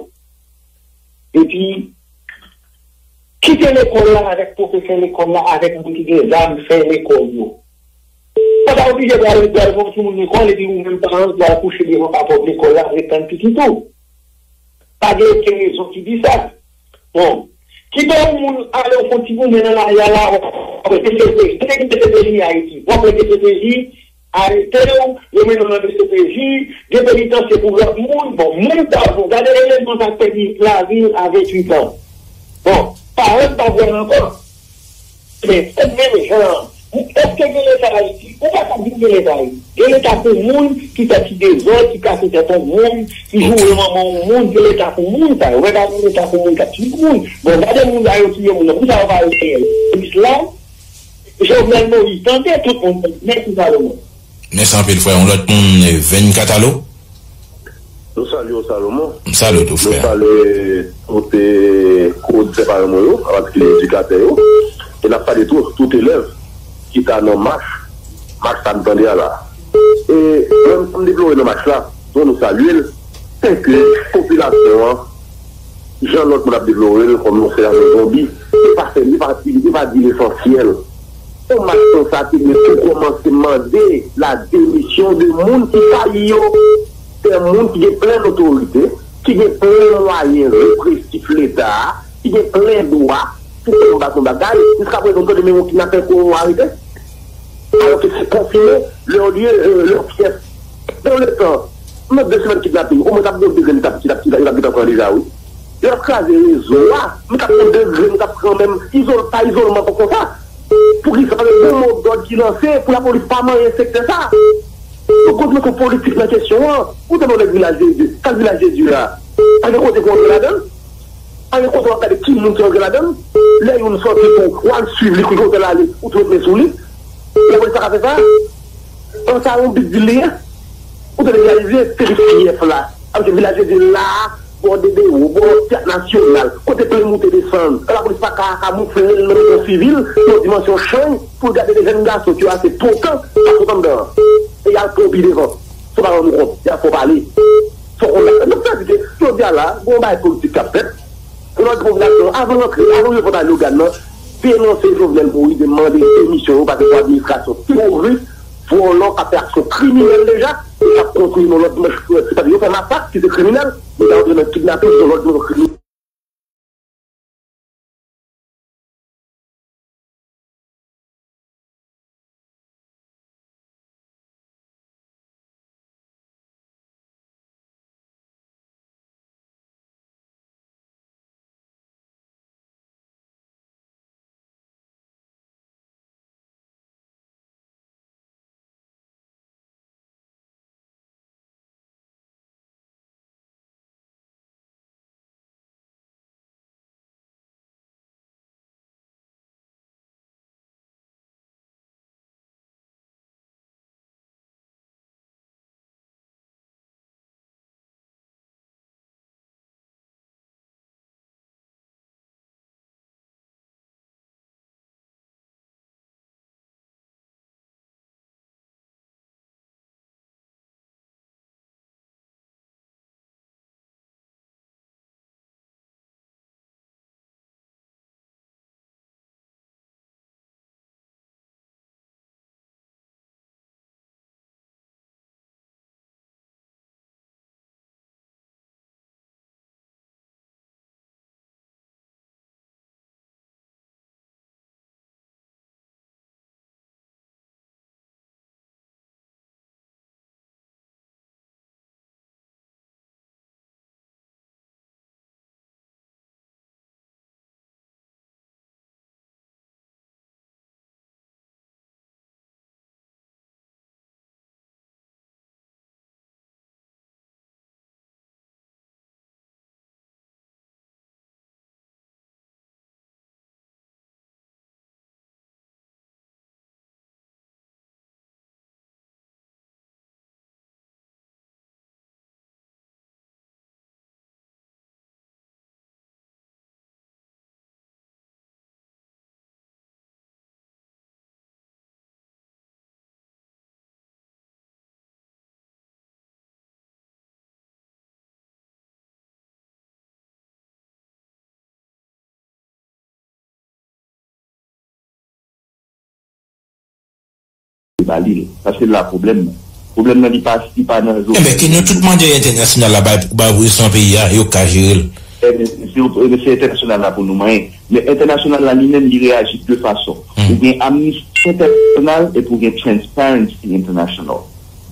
Epi, kite lekòl la avèk pwofesè lekòl la, avèk moun ki gen zam fè lekòl yo. Pa ta oblije pral, pral pran timoun lekòl, epi ou menm paran, pral kouche devan pa pòt lekòl la, ret tann pitit ou. Pa gen okenn rezon ki di sa. Bon, kite yon moun ale yon ti goumen nan lari a la, w ap wè D C P J, kite ki D C P J Ayiti, w ap wè D C P J arete w, yo mennen w nan D C P J, gen penitansye pou lòt moun. Bon, moun sa yo, gade eleman sa k pèdi lavi l a venntuit an. Bon, paran pa vwè l ankò. Men, se menm jan an. Èske gen leta Ayiti? Ou pa ka di gen leta Ayiti. Gen leta pou moun ki fè ti dezòd, ki kase tèt yon moun, ki joure manman yon moun. Gen leta pou moun sa yo. Ou pa ka di leta pou moun k ap tiye moun. Bon, gade moun sa yo tiye moun nan. Pou sa yo pa rete polis la? Jovenel Moïse, tande tout moun. Mèsi, Salomon. Mèsi anpil, frè. Yon lòt moun, eh, vennkat, alo? Nou salye w, Salomon. M salye w tou, frè. Nou salye tout, eh, oditè parèy mwen yo, an patikilye edikatè yo. E n ap salye tou, tout elèv ki ta nan mach, mach sa n tande a la. E mwen, sa m deplore nan mach la, bon, nou salye l, se ke popilasyon an, jan lòt moun ap deplore l kòm yon seri de zonbi, li pa fè, li pa, li pa di lesansyèl. Yon mach konsa te dwe tou kòmanse mande la demisyon de moun ki fayi yo. Se moun ki gen plen otorite, ki gen plen mwayen represif Leta a, ki gen plen dwa pou konbat yon bagay. Jiskaprezan, nou tande menm yon kidnapè ke yo arete. Alòske se konfime, lè yo lye, lè yo pyès. Nan letan, nan de semèn kidnaping, omwen t ap gen de grenn ki t ap, ki t ap, ki t ap, ki t ap gentan pran deja, wi. Yo t ap kraze rezo a, men t ap gen de grenn ki t ap kanmenm izol, pa izolman konsa. Poukisa? Paske gen modòd ki lanse pou lapolis pa manyen sektè sa. Nou konn mete politik nan kesyon an. Ou tande yon nèg Vilaj de Dye, sa Vilaj de Dye a? Pa gen kote pou antre ladan l? Pa gen kote w ap gade ki moun ki antre ladan l? Lè youn sòti pou w al swiv li, kote l ale, ou tou met men sou li. Lapolis pa ka fè sa. An sa yon big deal li ye. Ou te reyalize se li fyèf la. Paske Vilaj de Dye la, bò Dedewo, bò Teyat Nasyonal, kote plen moute desann. Lapolis pa ka kamoufle l nan yon sivil, nan yon dimansyon chany, pou l gade de jèn gason ki yo ase potan, ap sot anndan an. E y al pran pi devan. Sa w pa rann ou kont, y ap fè w pale. Fòk w la. Donk, sa di ke, jodi a la, gen yon bagay politik k ap fèt. Pou lòt popilasyon, avan rantre, avan rive Pòtay Logan nan, denonse Jovenel Moïse e mande demisyon yo, paske se yon administrasyon teworis, vòlò, k ap fè aksyon kriminèl deja, e k ap konstwi yon lòt manch, se pa yo fè masak ki se kriminèl, men y ap nan kidnaping, yon lòt manch kriminèl. ba li l. Sa se la pwoblèm nan. Pwoblèm nan li pa, li pa nan zo. Enben, ke nou tout mande entènasyonal la bay, bay opozisyon peyi a, yo ka jere l. Enben, se, enben, se entènasyonal la pou nou manyen. Men entènasyonal la li menm, li reyaji de fason. Ou gen Amnesty International epi ou gen Transparency International.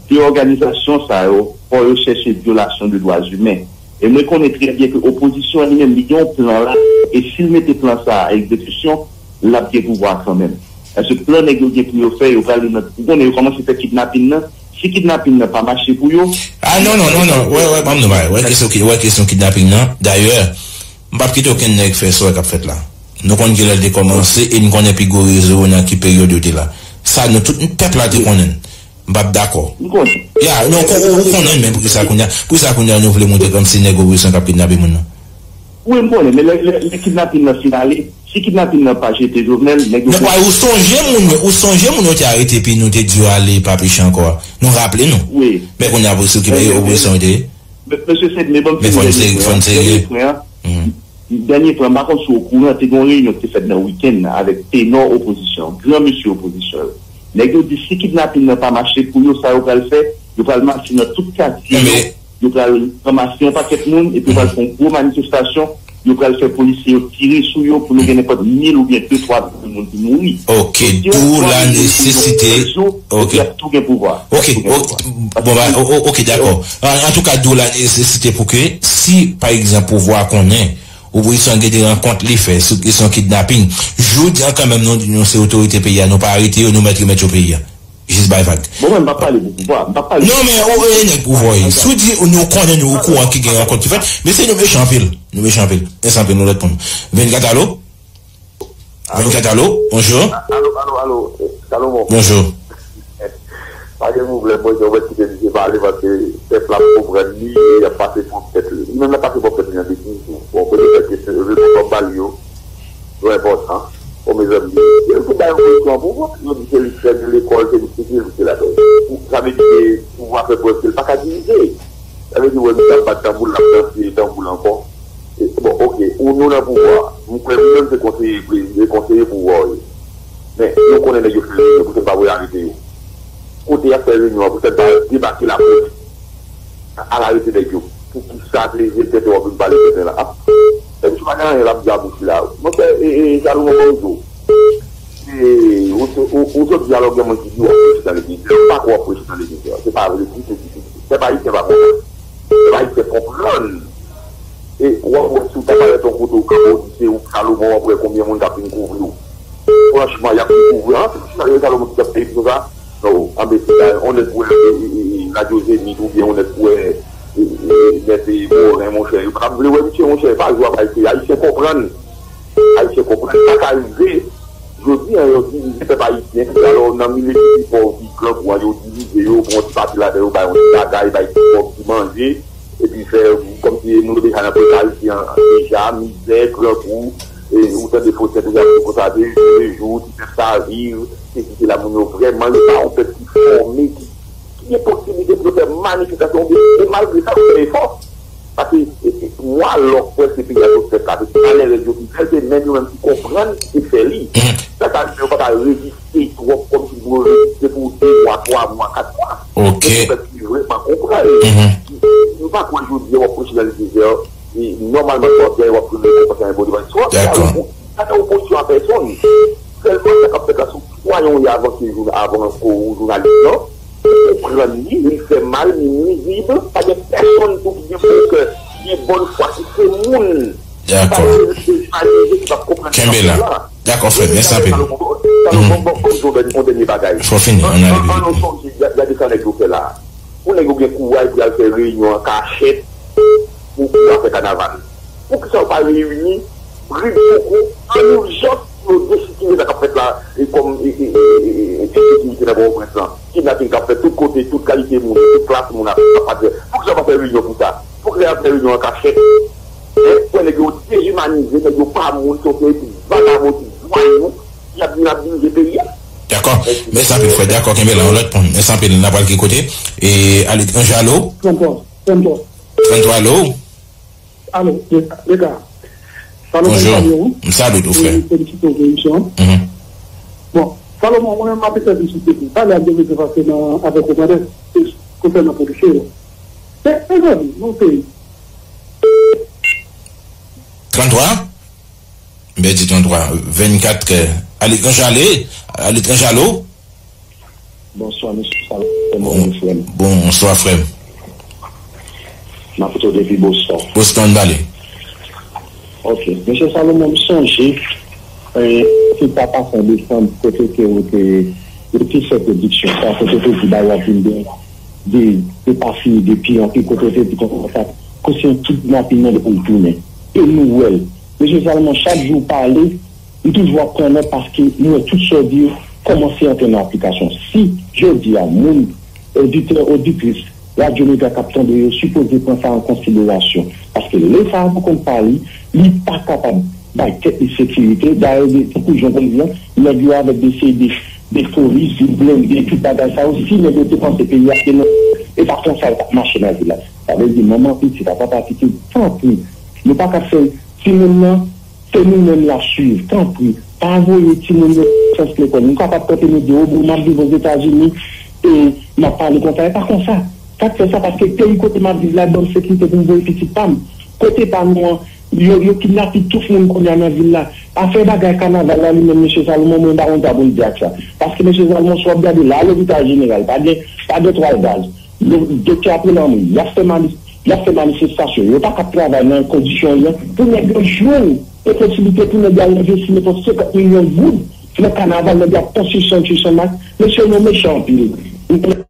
De òganizasyon sa yo, fò yo chèche vyolasyon de dwa imen. E mwen konnen trè byen ke opozisyon an li menm, li gen yon plan la, e si l mete plan sa a a egzekisyon, l ap gen pouvwa kanmenm. Paske plan nèg yo gen pou yo fè, yo pral nan, ou konnen yo kòmanse fè kidnapin nan. Si kidnapin nan pa mache pou yo, a non, non, non, non, wè, wè, ban m nou bay, wè kesyon, wè kesyon kidnapin nan. Dayè, m p ap kite okenn nèg fè sa w wè k ap fèt la. Nou konn kilè l te kòmanse e n konnen pi gwo rezo yo nan ki peryòd yo te la. Sa nou tout pèp la te konnen l. M p ap dakò. M konnen. Ya, non, ou konnen l, men poukisa kounye a, poukisa kounye a nou vle montre kòmsi nèg opozisyon k ap kidnape moun nan? Wi, m konnen, men lè, lè, lè kidnapin nan fin ale, si kidnapin nan pa jete Jovenel, nèg yo... Non, ou sonje moun yo, ou sonje moun yo te arete epi nou te di yo ale pa peche ankò a. Nou raple nou. Wi. Men kounye a pou sou ki peyi opozisyon yo te ye. Mesye Sed, men ban m fini dènye pwen an. Dènye pwen an, m pa konn si w okouran, te gen yon reyinyon ki te fèt nan wikenn nan avèk tenò opozisyon, gran mesye opozisyon yo. Nèg yo di si kidnapin nan pa mache pou yo, sa yo pral fè, yo pral mache nan tout katye yo, yo pral ranmase yon pakèt moun, epi yo pral fè yon gwo manifestasyon, yo pral fè polisye yo tire sou yo pou nou gen nenpòt mil oubyen de twa mil moun ki mouri. Ok, d'où la nécessité. Ok. Epi y ap tou gen pouvwa. Ok, ok, dakò. An, antouka, d'où la nécessité pou ke, si, pa egzanp, pouvwa a konnen opozisyon an gen de rankont li fè sou kesyon kidnaping, jodi a kanmenm, nou di nou se otorite peyi a, nou pa arete yo, nou mèt remèt yo peyi a. Jis bay vag. Bon, mwen, m pa pale pou pouvwa. M pa pale... Non, men ou e nèg pouvwa, wi. Si w di nou konnen, nou okouran ki gen rankont ki fèt, mesye, nou mechan anpil. Nou mechan anpil. Mèsi anpil, nou lòt pou nou. Vennkat, alo? Vennkat, alo? Bonjou. Alo, alo, alo. Salomon. Bonjou. Pa gen pwoblèm, mwen, mwen kite misye pale paske pèp la ap konprann li, e y ap pase pwòp tèt li. Li menm l ap pase pwòp tèt li nan betiz tou. Bon, kote fè kesyon yo, reponn kòm ba li yo. Yo enpòtan. O mezanmi, yo tou bay opozisyon an pouvwa. Yo di se li k fè lekòl, se li k fè li se ladan. Sa vle di ke pouvwa fè prèv ke l pa ka dirije. Sa vle di, wè, misye ap bat tanbou l, l ap danse tanbou l ankò. E, bon, ok, ou nou nan pouvwa. M kwè ou menm se konseye prezidan, konseye pouvwa w ye. Men, nou konnen nèg yo fè reyinyon, poutèt pa voye arete yo. Kote y ap fè reyinyon an, poutèt pa debake lapolis. Al arete nèg yo. Poukisa te leve tèt ou ap vin pale tenten la? Ap, e misye pa gen anyen l ap di a bouch li la. Monchè, e, e, Salomon, ban m di w. E, ou, ou, ou sot di alò gen moun ki di w ap preche nan legliz. M pa kwè w ap preche nan legliz. Se pa vre ditou, ditou, ditou. Pèp ayisyen pa konsa. Pèp ayisyen konprann. E w ap wè si w ta parèt yon kote w kanpe w di se ou k Salomon, w ap wè konbyen moun k ap vin kouvri w. Franchman, y ap vin kouvri w. An, se pou sa yo Salomon ki t ap fè epi konsa. Non, anbesil la, yon nèg wè, e, e, e, radyo Zenith oubyen yon nèg wè, e, e, nèg, e, Moren, monchè. Yo pa t ap vle wè misye, monchè. E pa jwa bay se Ayisyen konprann. Ayisyen konprann. Sa ka rive. Jodi a, yo divize pèp ayisyen. Alò, nan milye ki pi pòv, ki grangou an, yo divize yo, pran yon ti pati ladan yo, bay yon ti bagay, bay ti kòb, ti manje, epi fè kòmsi moun yo deja nan prekarite an, deja, mizè, grangou, e, ou tande Faustin toujou ap di konsa, de jou, de jou, ti pèp sa a viv, se ki se la moun yo vrèman, yo pa yon pèp ki fòme, ki, ki gen posiblite pou yo fè manifestasyon, e malgre sa, yo fè efò. Paske, e, e, mwa lòk prèske peyi a sot fèt la, se malere yo ki fè l, se menm yo menm ki konprann ki te fè li. Sa ka rive yo pa ka reziste twòp kòmsi pou yo reziste pou de mwa, twa mwa, kat mwa. Ok. Men se pèp ki vrèman konprann. M pa kwè jodi a w ap preche nan legliz, e nòmalman sa w ap fè, w ap jwenn rekonpans nan men Bondye. Paske sa w ap fè a, ou, sa se opozisyon a pèsòn. Sèlman sa k ap fèt la, se w swayan w ye avan ke joun-, avan ke w jounalis lan. Ou konprann li, li fè mal, li nwizib. Pa gen pèsonn tou ki gen bon kè, gen bòn fwa, ki se moun. Dakò. Pa gen dezimanize ki p ap konprann. Kenbe la. Dakò, frè m, mèsi anpil. Salomon, Salomon, bon, bon, bon, bon, bon, bon, dènye bagay. Fò fini, ann ale pi vit. Ann, ann, ann, sonje, gade sa nèg yo fè la. Pou nèg yo gen kouraj pou y al fè reyinyon an kachèt, pou, pou y al fè kanaval. Poukisa yo pa reyini, brid sou kou, an ijans, pou yo desitire sa k ap fèt la, e kòm, e, e, ensekirite nan Pòtoprens lan? Kidnaping k ap fèt tout kote, tout kalite moun, tout klas moun ap, ap fè. Poukisa yo pa fè reyinyon pou sa? Poukisa y ap fè reyinyon an kachèt? Hein? Wè nèg yo dezimanize, nèg yo pa moun, se yon seri ti vagabon, ti vwayou, y ap vin ap dirije peyi a. Dakò. Mèsi anpil, frè. Dakò, kenbe la, yon lòt pwen. Mèsi anpil. N ap pral ki kote? E, ale, Anjalo? Trantwa, trantwa. Trantwa, alo? Alo, Leka. Salomon, bonjou. M salye w, wi. M salye w tou, frè. E, felisite w pou emisyon an. Mhm. Bon, Salomon, mwen menm m ap eseye vizite pou pale ak Dominiken Faso nan, avèk ou, pandan konsènan polisye yo. Men, mezanmi, nou peyi. Tranntwa? M pèdi tranntwa. Vennkat, aletranje ale? Aletranje alo? Bonswa, mesye Salomon, frè m. Bonswa, frè m. M ap koute w depi Boston. Boston, pale. Ok. Mesye Salomon, m sonje, eh, ti ta pase an desanm, kote ke ou te, ou te fè prediksyon sa, kote ou te di bagay ap vin de, de, de pa fini, de pi anpil, kote ou te di konsa, ke se yon kidnapin nan pou l tounen. E nou wè l. Mesye Salomon, chak jou w pale, m toujou ap pran nòt paske m wè tout sa w di yo kòmanse antre nan aplikasyon. Si jodi a, moun, oditè, oditris, Radyo Mega k ap tande yo sipoze pran sa an konsiderasyon. Paske lè sa a pou kont pa li, li pa kapab bay tèt li sekirite. Dayè, de, tankou jan w konn di a, nèg yo avèk de seri de, de foli, de blende, tout bagay sa yo, si nèg yo te panse peyi a te nan, e pa konsa yo t ap mache nan vil la. Sa vle di, manman pitit, papa pitit, tanpri, nou pa ka fè timoun nan, se nou menm l ap swiv. Tanpri, pa voye timoun yo sans lekòl. Nou kapab kanpe nou di, o, bon, m ap viv Ozetazini, e m ap pale konsa. E pa konsa. Sa k fè sa, paske peyi kote m ap viv la, ban m sekirite pou m voye pitit pa m. Kote pa nou an, yo, yo kidnape tout moun kounye a nan vil la. Afè bagay kanaval la, li menm, mesye Salomon, mwen pa konn sa pou m di ak sa. Paske, mesye Salomon, si w ap gade la, lopital jeneral, pa gen, pa gen twal gaz. Yo, doktè ap rele anmwe, y ap fè mani-, y ap fè manifestasyon. Yo pa ka travay nan kondisyon yo pou nèg yo jwenn yon posiblite pou nèg yo al envesti nenpòt senkant milyon goud nan kanaval, nèg yo ap konstwi Century Chandmax. Mesye yo mechan anpil.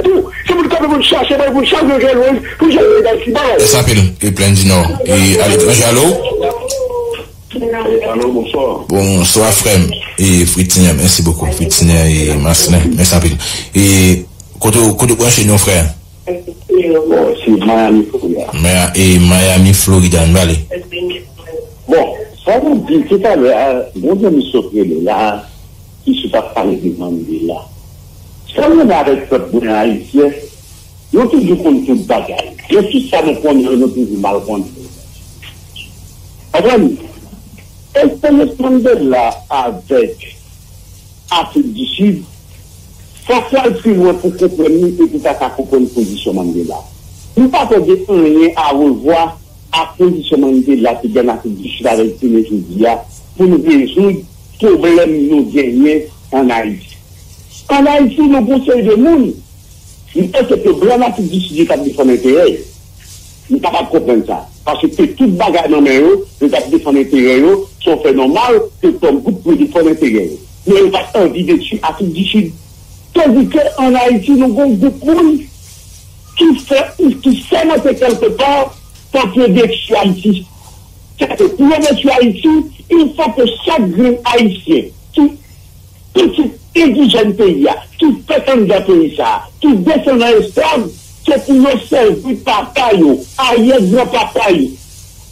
Tou, se pou n kanpe pou n chache, bay pou n chache yon jèn wòz, pou jèn wòz Ayiti bay. Mèsi anpil, e Plenn di Nò. E aletranje, alo? Alo, bonswa. Bonswa, frè m. E Fritinè, mèsi bokou. Fritinè e Maslin, mèsi anpil. E kote, kote w branche nou, frè? Bon, se Miami, Florida. Maya-, e Miami, Florida, n pale. Bon, sa nou di, tout a lè a, bon, zanmi sot rele la, ki sot ap pale de Mandela. Sa m renmen avèk pèp mwen ayisyen, yo toujou konn tout bagay. Men tout sa nou konnen yo, nou toujou mal konnen. Konprann? Esperyans Mandela avèk Afrik di Sid, fòk w al pi lwen pou konprann li e pou ta ka konprann pozisyon Mandela. Nou pa tande anyen a revwa a pozisyon mwen te la te gen Afrik di Sid avèk jounen jodi a pou n rezoud pwoblèm nou genyen ann Ayiti. Ann Ayiti, nou gon seri de moun, m panse ke blan Afrik di Sid yo t ap defann enterè yo. M pa t ap konprann sa. Paske tout bagay nan men yo, yo t ap defann enterè yo, se yon fè nòmal ke kòm gwoup pou yo defann enterè yo. Men yo pa t anvi detwi Afrik di Sid. Tandike ann Ayiti, nou gon gwoup moun ki fè, ki sèmante kèlke pa pou yo detwi Ayiti. Sètadi, pou yo detwi Ayiti, il fò ke chak grenn Ayisyen ki pitit endijèn peyi a, ki fèt anndan peyi sa a, ki desann nan esklav, se pou yo sèvi papa yo, aryè granpapa yo,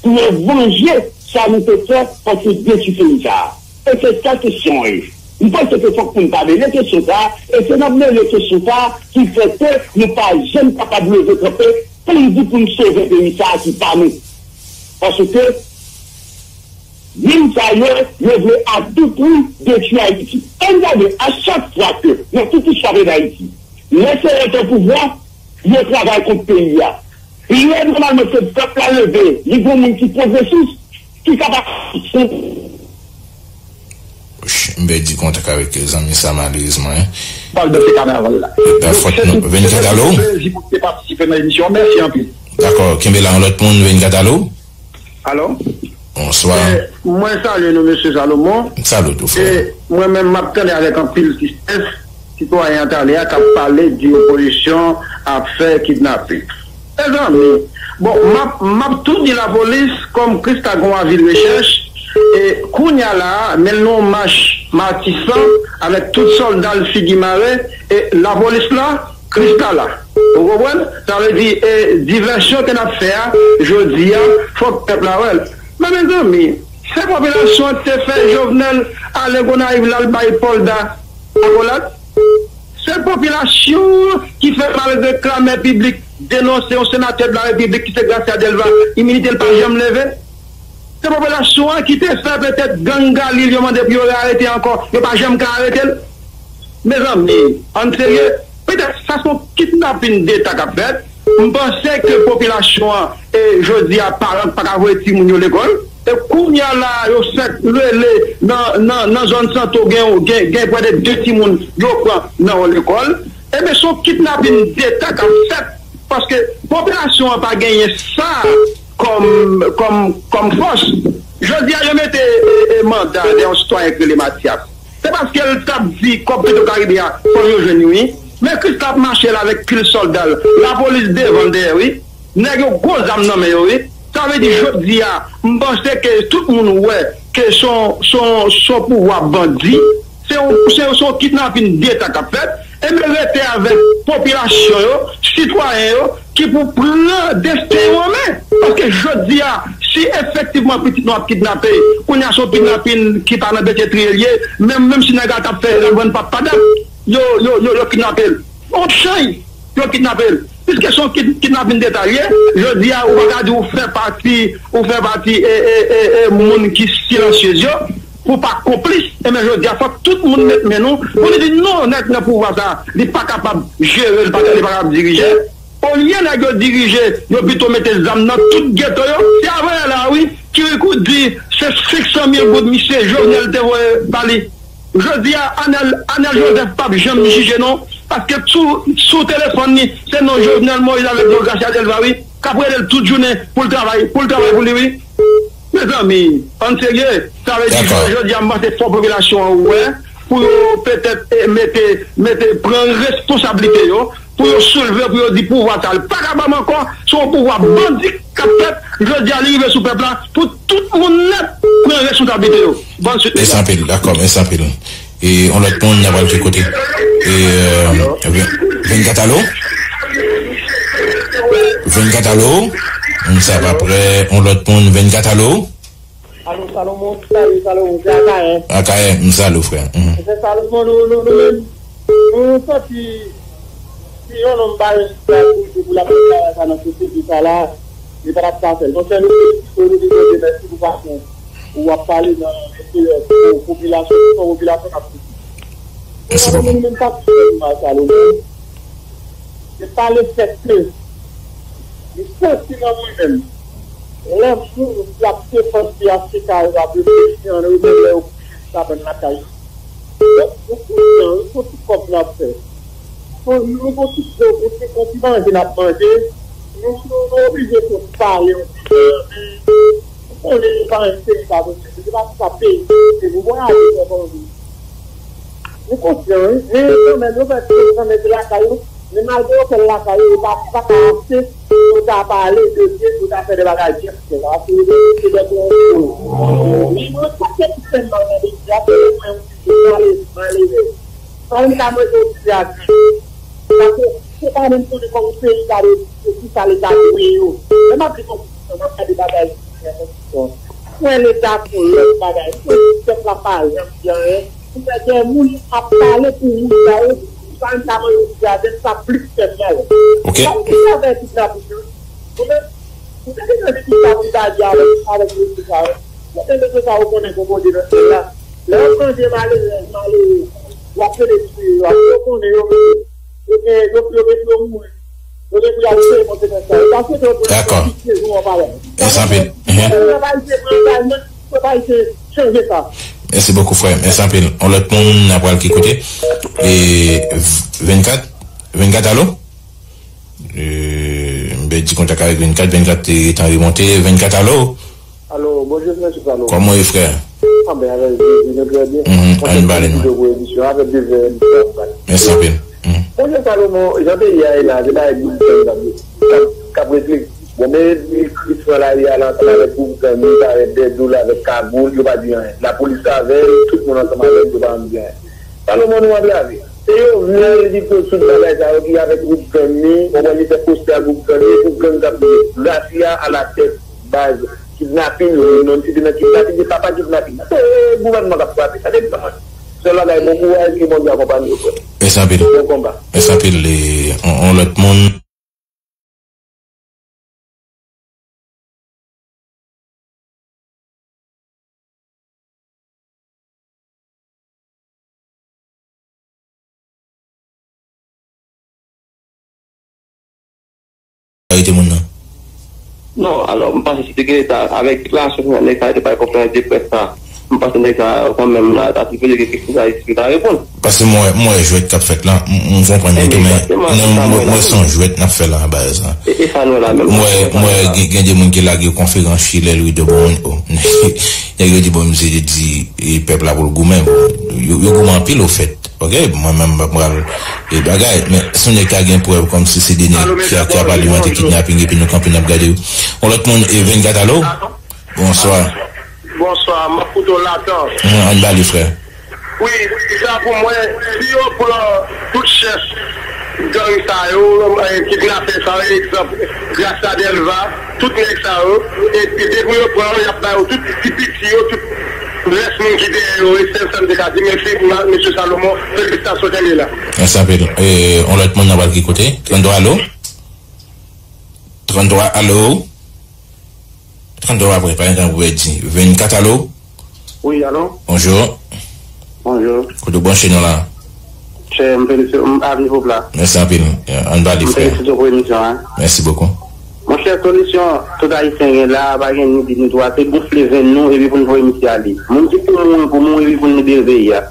pou yo vanje sa nou te fè kont yo detwi peyi sa a. E se sa kesyon an ye. M panse ke fòk pou n pa mele kesyon sa a, e se nan mele kesyon sa a ki fè ke nou pa janm kapab leve kanpe pou n di pou n sove peyi sa a ki pa nou. Paske moun sa yo, yo vle a tou pri detwi Ayiti. Ann gade, a chak fwa ke nan tout istwa peyi Dayiti, lè se yo te pouvwa, yo travay kont peyi a. Lè nòmalman se pèp la leve, li gon moun ki pwogresis, ki kapab. M pèdi kontak avèk zanmi sa malerezman. Pral danse kanaval la. Epa fòt nou. Vennkat, alo? Plezi pou te patisipe nan emisyon an. Mèsi anpil. Dakò, kenbe la yon lòt moun. Vennkat, alo? Alo? Bonswa. Mwen salye nou, mesye Salomon. Salut ou frè. Mwen menm, m ap tande avèk anpil tristès sitwayen an talè a k ap pale di opozisyon ap fè kidnape. Mezanmi, bon, m ap, m ap tou di lapolis kòm Krista gon avi de rechèch, e kounye a la a, men nou yon mach matisan avèk tout sòlda l figi mare, e lapolis la, Krista la. Ou konprann? Sa vle di, e divèsyon ke n ap fè a, jodi a, fòk pèp la wè l. Men mezanmi, se popilasyon an ki te fè Jovenel ale Gonayiv la, l bay Pòlda akolad. Se popilasyon an ki fè, malgre klamè piblik denonse yon senatè de la repiblik ki se Gracia Delva, imilite l pa janm leve. Se popilasyon an ki te fè petèt gang Galil yo mande pou yo rearete ankò, yo pa janm ka arete l. Mezanmi, ann serye, petèt sa se yon kidnapin deta k ap fèt. M panse ke popilasyon an, e jodi a, paran pa ka voye timoun yo lekòl. E kounye a la, yo fèk rele nan, nan, nan zòn Santo, gen, gen, gen prè de de timoun yo pran nan yon lekòl. Ebyen, se yon kidnapin deta k ap fèt, paske popilasyon an pa genyen sa kòm, kòm, kòm fòs. Jodi a, yo mete e, e, manda dèyè yon sitwayen k rele Matyas. Se paske l t ap di kòb Petwokaribe a, fò yo jwenn li, wi. Men Krista ap mache la avèk pil sòlda l. Lapolis devan l, dèyè, wi. Nèg yo gwo zam nan men yo, wi. Sa vle di, jodi a, m panse ke tout moun wè ke se yon, se yon, se yon pouvwa bandi. Se yon, se yon, se yon kidnapin deta k ap fèt. Ebyen, rete avèk popilasyon yo, sitwayen yo, ki pou pran desten yo an men. Paske jodi a, si efektivman pitit nou ap kidnape, kounye a se yon kidnapin ki pa nan Petye Triye l ye, menm, menm si nèg la t ap fè lavann pap pa dat, yo, yo, yo, yo kidnape l. On chay, yo kidnape l. Piske se yon kid-, kidnapin deta l ye, jodi a, ou pa ka di ou fè pati, ou fè pati e, e, e, e moun ki silansyez yo, pou pa konplis. Ebyen, jodi a, fòk tout moun met men nou pou nou di non, nèg nan pouvwa sa, li pa kapab jere, li pa, li pa kapab dirije. Olye nèg yo dirije, yo pito mete zam nan tout geto yo. Se avanyè la, wi, Kirikou di se senk san mil goud misye Jovenel te voye ba li. Jodi a, Anèl, Anèl Joseph p ap janm jije non, paske sou, sou telefòn li, se non Jovenel Moïse avèk non Gracia Delva, wi, k ap rele l tout jounen pou l travay, pou l travay pou li, wi. Mezanmi, ann serye, sa vle di, jodi a, m panse fò popilasyon an wè, pou yo petèt, e, mete, mete, pran responsablite yo, pou yo soulve, pou yo di pouvwa sa, l pa ka ban m ankò, se yon pouvwa bandi k ap fèt, jodi a, li rive sou pèp la, pou tout moun nèt pran responsablite yo. Bòn swit, mesye. Mèsi anpil, dakò, mèsi anpil. E yon lòt moun, n ap al ki kote? E, euh, vennkat, alo? Vennkat, alo? Moun sa pa prè, yon lòt moun, vennkat, alo? Alo, Salomon, salut, Salomon, se Akayen. Akayen, m salye w, frè. Mhm. Se Salomon, nou, nou, nou menm, nou, nou santi si yon nonm pa gen respè pou, pou l ap fè travay sa nan sosyete sa la, li pa t ap ka fè l. Monchè, nou felisite w, nou di Bondye mèsi pou fason ou ap pale nan enterè popilasyon, se yon popilasyon k ap soufri. Mèsi, papa. Salomon, nou menm k ap swiv Salomon, se pa lefètke li santi nan mwen menm, Lè moun ki ap defann P H T K yo ap reflechi an remen lè yo kouche sou kabann lakay yo. Donk, nou konsyan, wi, se yon ti kòb n ap fè. Son nou gon ti, gon ti, gon ti manje n ap manje. Nou, nou, nou oblije fè pale yon ti jan, men ou konnen nou pa menm peyi sa, mesye. Se pa sa peyi, se nou vwayaje fè bandi. Nou konsyan, wi. Men kanmenm, yo fè tout kanmenm lakay yo. Men malgre yo fè l lakay yo, yo pa, pa ka achte pou yo ta pale de Dye, pou yo ta fè de bagay byen. Se pa pou yo te de konplo. Men mwen, sa se pou fè m mal nan peyi a, se mwen yon ti malere, malere. Sa m ka mande w di a di. Paske se pa menm pou li kòm peyi ta de, se ki sa li ta dwe yo. Men m ap di konplo, m ap gade bagay. Mwen Leta se yon lòt bagay. Mwen di pèp la pa janm di anyen. Ou wè gen moun ap pale pou moun sa yo, sa m ta mande w di avè sa plis fè mal. Ok. Sa m di avè kidnapin yo. Ou menm, ou te gentan di kisa pou w ta di avè, avè mesye sa yo. Kote mesye sa yo konnen gon Bondye nan syèl la? Lè yo pran de malerèz, malere, y ap rele touye yo, yo konnen yo menm. Yo gen, yo, yo gen pou yo mouri. Yo gen pou y al peye konsekans sa yo. Dakò. Mèsi anpil. Mèsi bokou, frè. Mèsi anpil. On lòt moun, n a pral ki kote? E, vennkat? Vennkat, alo? E, m pèdi kontak avèk vennkat. Vennkat te gentan remonte. Vennkat, alo? Alo, bonjou, mesye Salomon. Kòman w ye, frè? Anben, avèk Jezi, nou trè byen. Mhm, ann pale nou. Mwen se pou emisyon avèk de vè emisyon ap pale. Mèsi anpil. Mhm. Mesye Salomon, jan peyi a ye la, se pa gwoup gang k ap, k ap, k ap regle. Bon, men Kris pran lari a la ansanm avèk gwoup gang li, parèt dèdou la avèk kagoul, yo pa di anyen. Lapolis avè l, tout moun ansanm avè l, yo pa janm di anyen. Salomon, nou antrave. Se Jovenel ki koz tout bagay sa yo, ki avèk gwoup gang li, konprann, li fè postè a gwoup gang li, gwoup gang k ap viv. Gracia alatèt baz kidnapin yo, yo menm si te nan kidnapin, se papa kidnapin nan. Se gouvènman k ap frape, sa depi kòmanse. Sèl bagay, bon kouraj, ke Bondye akonpanye w, frè. Mèsi anpil. Bon konba. Mèsi anpil, e, on, on lòt moun. Arete moun nan. Non, alò, m panse si te gen leta avèk deklarasyon final nèg sa yo te bay konferans de près sa, m panse nèg sa yo kanmenm la ta sipoze gen kesyon sa yo ta reponn. Paske m wè, m wè jwèt k ap fèt la, m, m konprann li tou, men non, m wè, m wè se yon jwèt n ap fè la, baz. E, e sa nou la menm. M wè, m wè gen, gen de moun ki lage konferans Chilè Louis de Bon, oh, nèg yo di, bon, misye te di, e, pèp la pou l goumen, bon, yo, yo goumen anpil, ofèt. Ok, mwen menm, m pa pral, e, bagay, men si yon nèg ka gen prèv kòmsi se de nèg ki, ki ap alimante kidnaping epi nou kanpe n ap gade yo. On lòt moun, e, vennkat, alo? Bonswa. Bonswa, m ap koute w la tan. Hum, ann ba li, frè. Wi, sa pou mwen, si yo pran tout chèf gang sa yo, e, kidnapè sa yo, egzanp, Gracia Delva, tout nèg sa yo, e, e depi yo pran yo, y ap ba yo tout ti piti yo, tout rès moun ki dèyè yo, e sèl sa m te ka di, mèsi, ma-, mesye Salomon, felisitasyon, kenbe la. Mèsi anpil. E, on lòt moun nan pral ki kote? Tranntwa, alo? Tranntwa, alo? Tranntwa apre, pa gen tan pou pèdi. Vennkat, alo? Wi, alo? Bonjou. Bonjou. Kote w branche nou la? Chè, m felisite, m, Avni Pop la. Mèsi anpil. Ann pale, frè. M felisite w pou emisyon an. Mèsi bokou. Monchè, solisyon tout Ayisyen gen la a, pa gen ni di ni twa, se gonfle venn nou epi pou n voye misye ale. Moun ki pou mouri, pou mouri, epi pou n libere peyi a.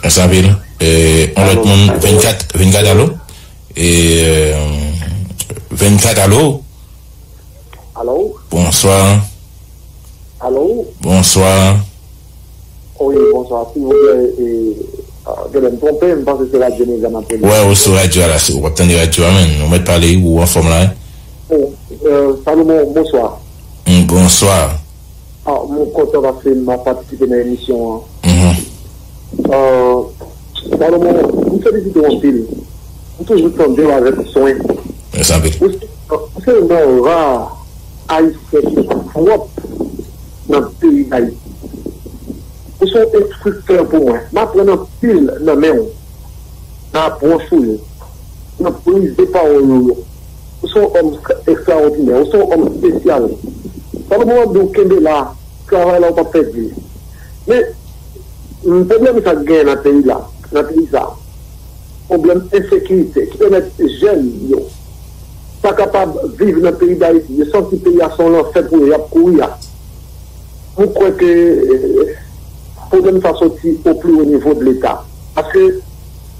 Mèsi anpil. E, on lòt moun, vennkat, vennkat, alo? E, vennkat, alo? Alo? Bonswa. Alo? Bonswa. Wi, bonswa. Silvouplè, e, a, genlè m twonpe, m panse se Radyo Mega m ap rele. Wè, ou sou radyo a la, si w ap tande radyo a, men, ou mèt pale, ou anfòm la, wi. O, e, Salomon, bonswa. Mm, bonswa. A, mwen kontan paske m ap patisipe nan emisyon an. Mhm. A, Salomon, m felisite w anpil. M toujou tande w avèk swen. Mèsi anpil. Ou se, ou se youn nan ra Ayisyen ki pwòp nan peyi Dayiti. Ou se yon enstriktè pou mwen. M aprann anpil nan men w, nan apwòch ou yo, nan priz de pawòl ou yo. Ou se yon òm ekstraòdinè, ou se yon òm espesyal. Sa nou pran di w kenbe la, travay la ou p ap pèdi l. Men, m, pwoblèm sa k genyen nan peyi la, nan peyi sa, pwoblèm ensekirite ki pèmèt jèn yo pa kapab viv nan peyi Dayiti, yo santi peyi a se yon lanfè pou yo, y ap kouri a. Mwen kwè ke, eh, pwoblèm sa soti o pli wo nivo de Leta. Paske,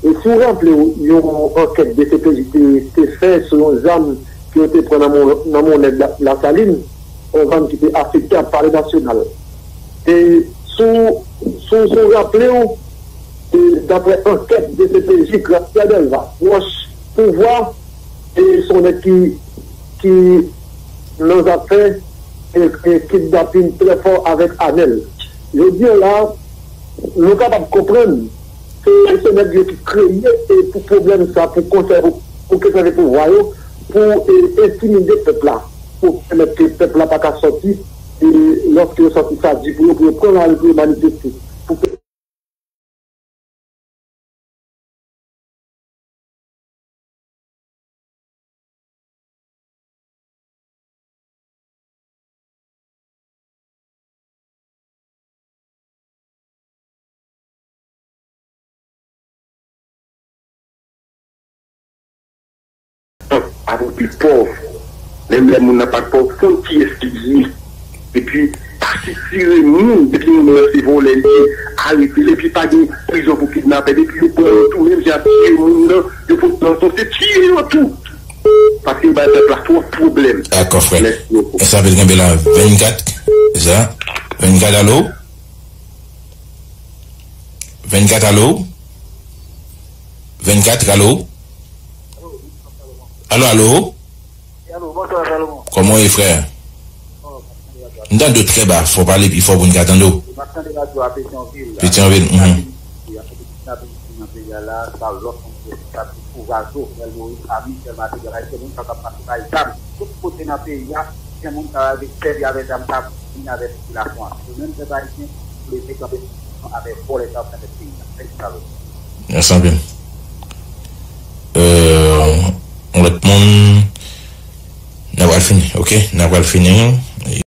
e si w raple w, yon ankèt D C P J te, te fè sou yon zam ke yo te pran nan men, nan men yon nèg La, Lasalin, yon zam ki te afekte ak Palè Nasyonal. E sou, sou, sou raple w, e daprè ankèt D C P J, Gracia Delva, pwòch pouvwa, e se yon nèg ki, ki nan zafè, e, e kidnapin trè fò avèk Anèl. Jodi a la, nou kapab konprann se, se nèg yo ki kreye, e pou pwoblèm sa, pou konsève, pou konsève pouvwa yo, pou, e, entimide pèp la, pou pèmèt ke pèp la pa ka sòti, e lòske yo santi sa di pou yo, pou yo pran lari, pou yo manifeste. Pou pèp An, apre pi pòv, menm lè moun nan pa t pòv, konn kiyès ki li ye. Epi, pa sisire moun, depi moun nan se vòlè li ye, arete l, epi pa gen prizon pou kidnapè, depi yo pran yo tou, menm jan ap tiye moun nan, yo fout nan son, se tiye yo tou. Paske yo bay pèp la twòp pwoblèm. Dakò, frè. Mèsi bokou. Mèsi anpil, kenbe la. Vennkat, se sa? Vennkat, alo? Vennkat, alo? Vennkat, alo? Alo, alo? Alo, bonswa, Salomon. Kòman w ye, frè? M tande w trè ba, fò w pale pi fò pou n ka tande w. M ap tande radyo a Petyonvil la. Petyonvil, mhm. Nan peyi a la, sa lòt moun ki responsab, se Fouvazo, Jovenel Moïse, a Michel Martelly, se moun sa k ap pase bay zam. Tout kote nan peyi a, se moun sa yo sèvi avèk zam sa pou vini avèk popilasyon an. Se menm pèp ayisyen pou leve kanpe avèk vòlè sa yo fè avèk peyi a. Mèsi, Salomon. Mèsi anpil. Euh, yon lòt moun, n a pral fini, ok? N a pral fini.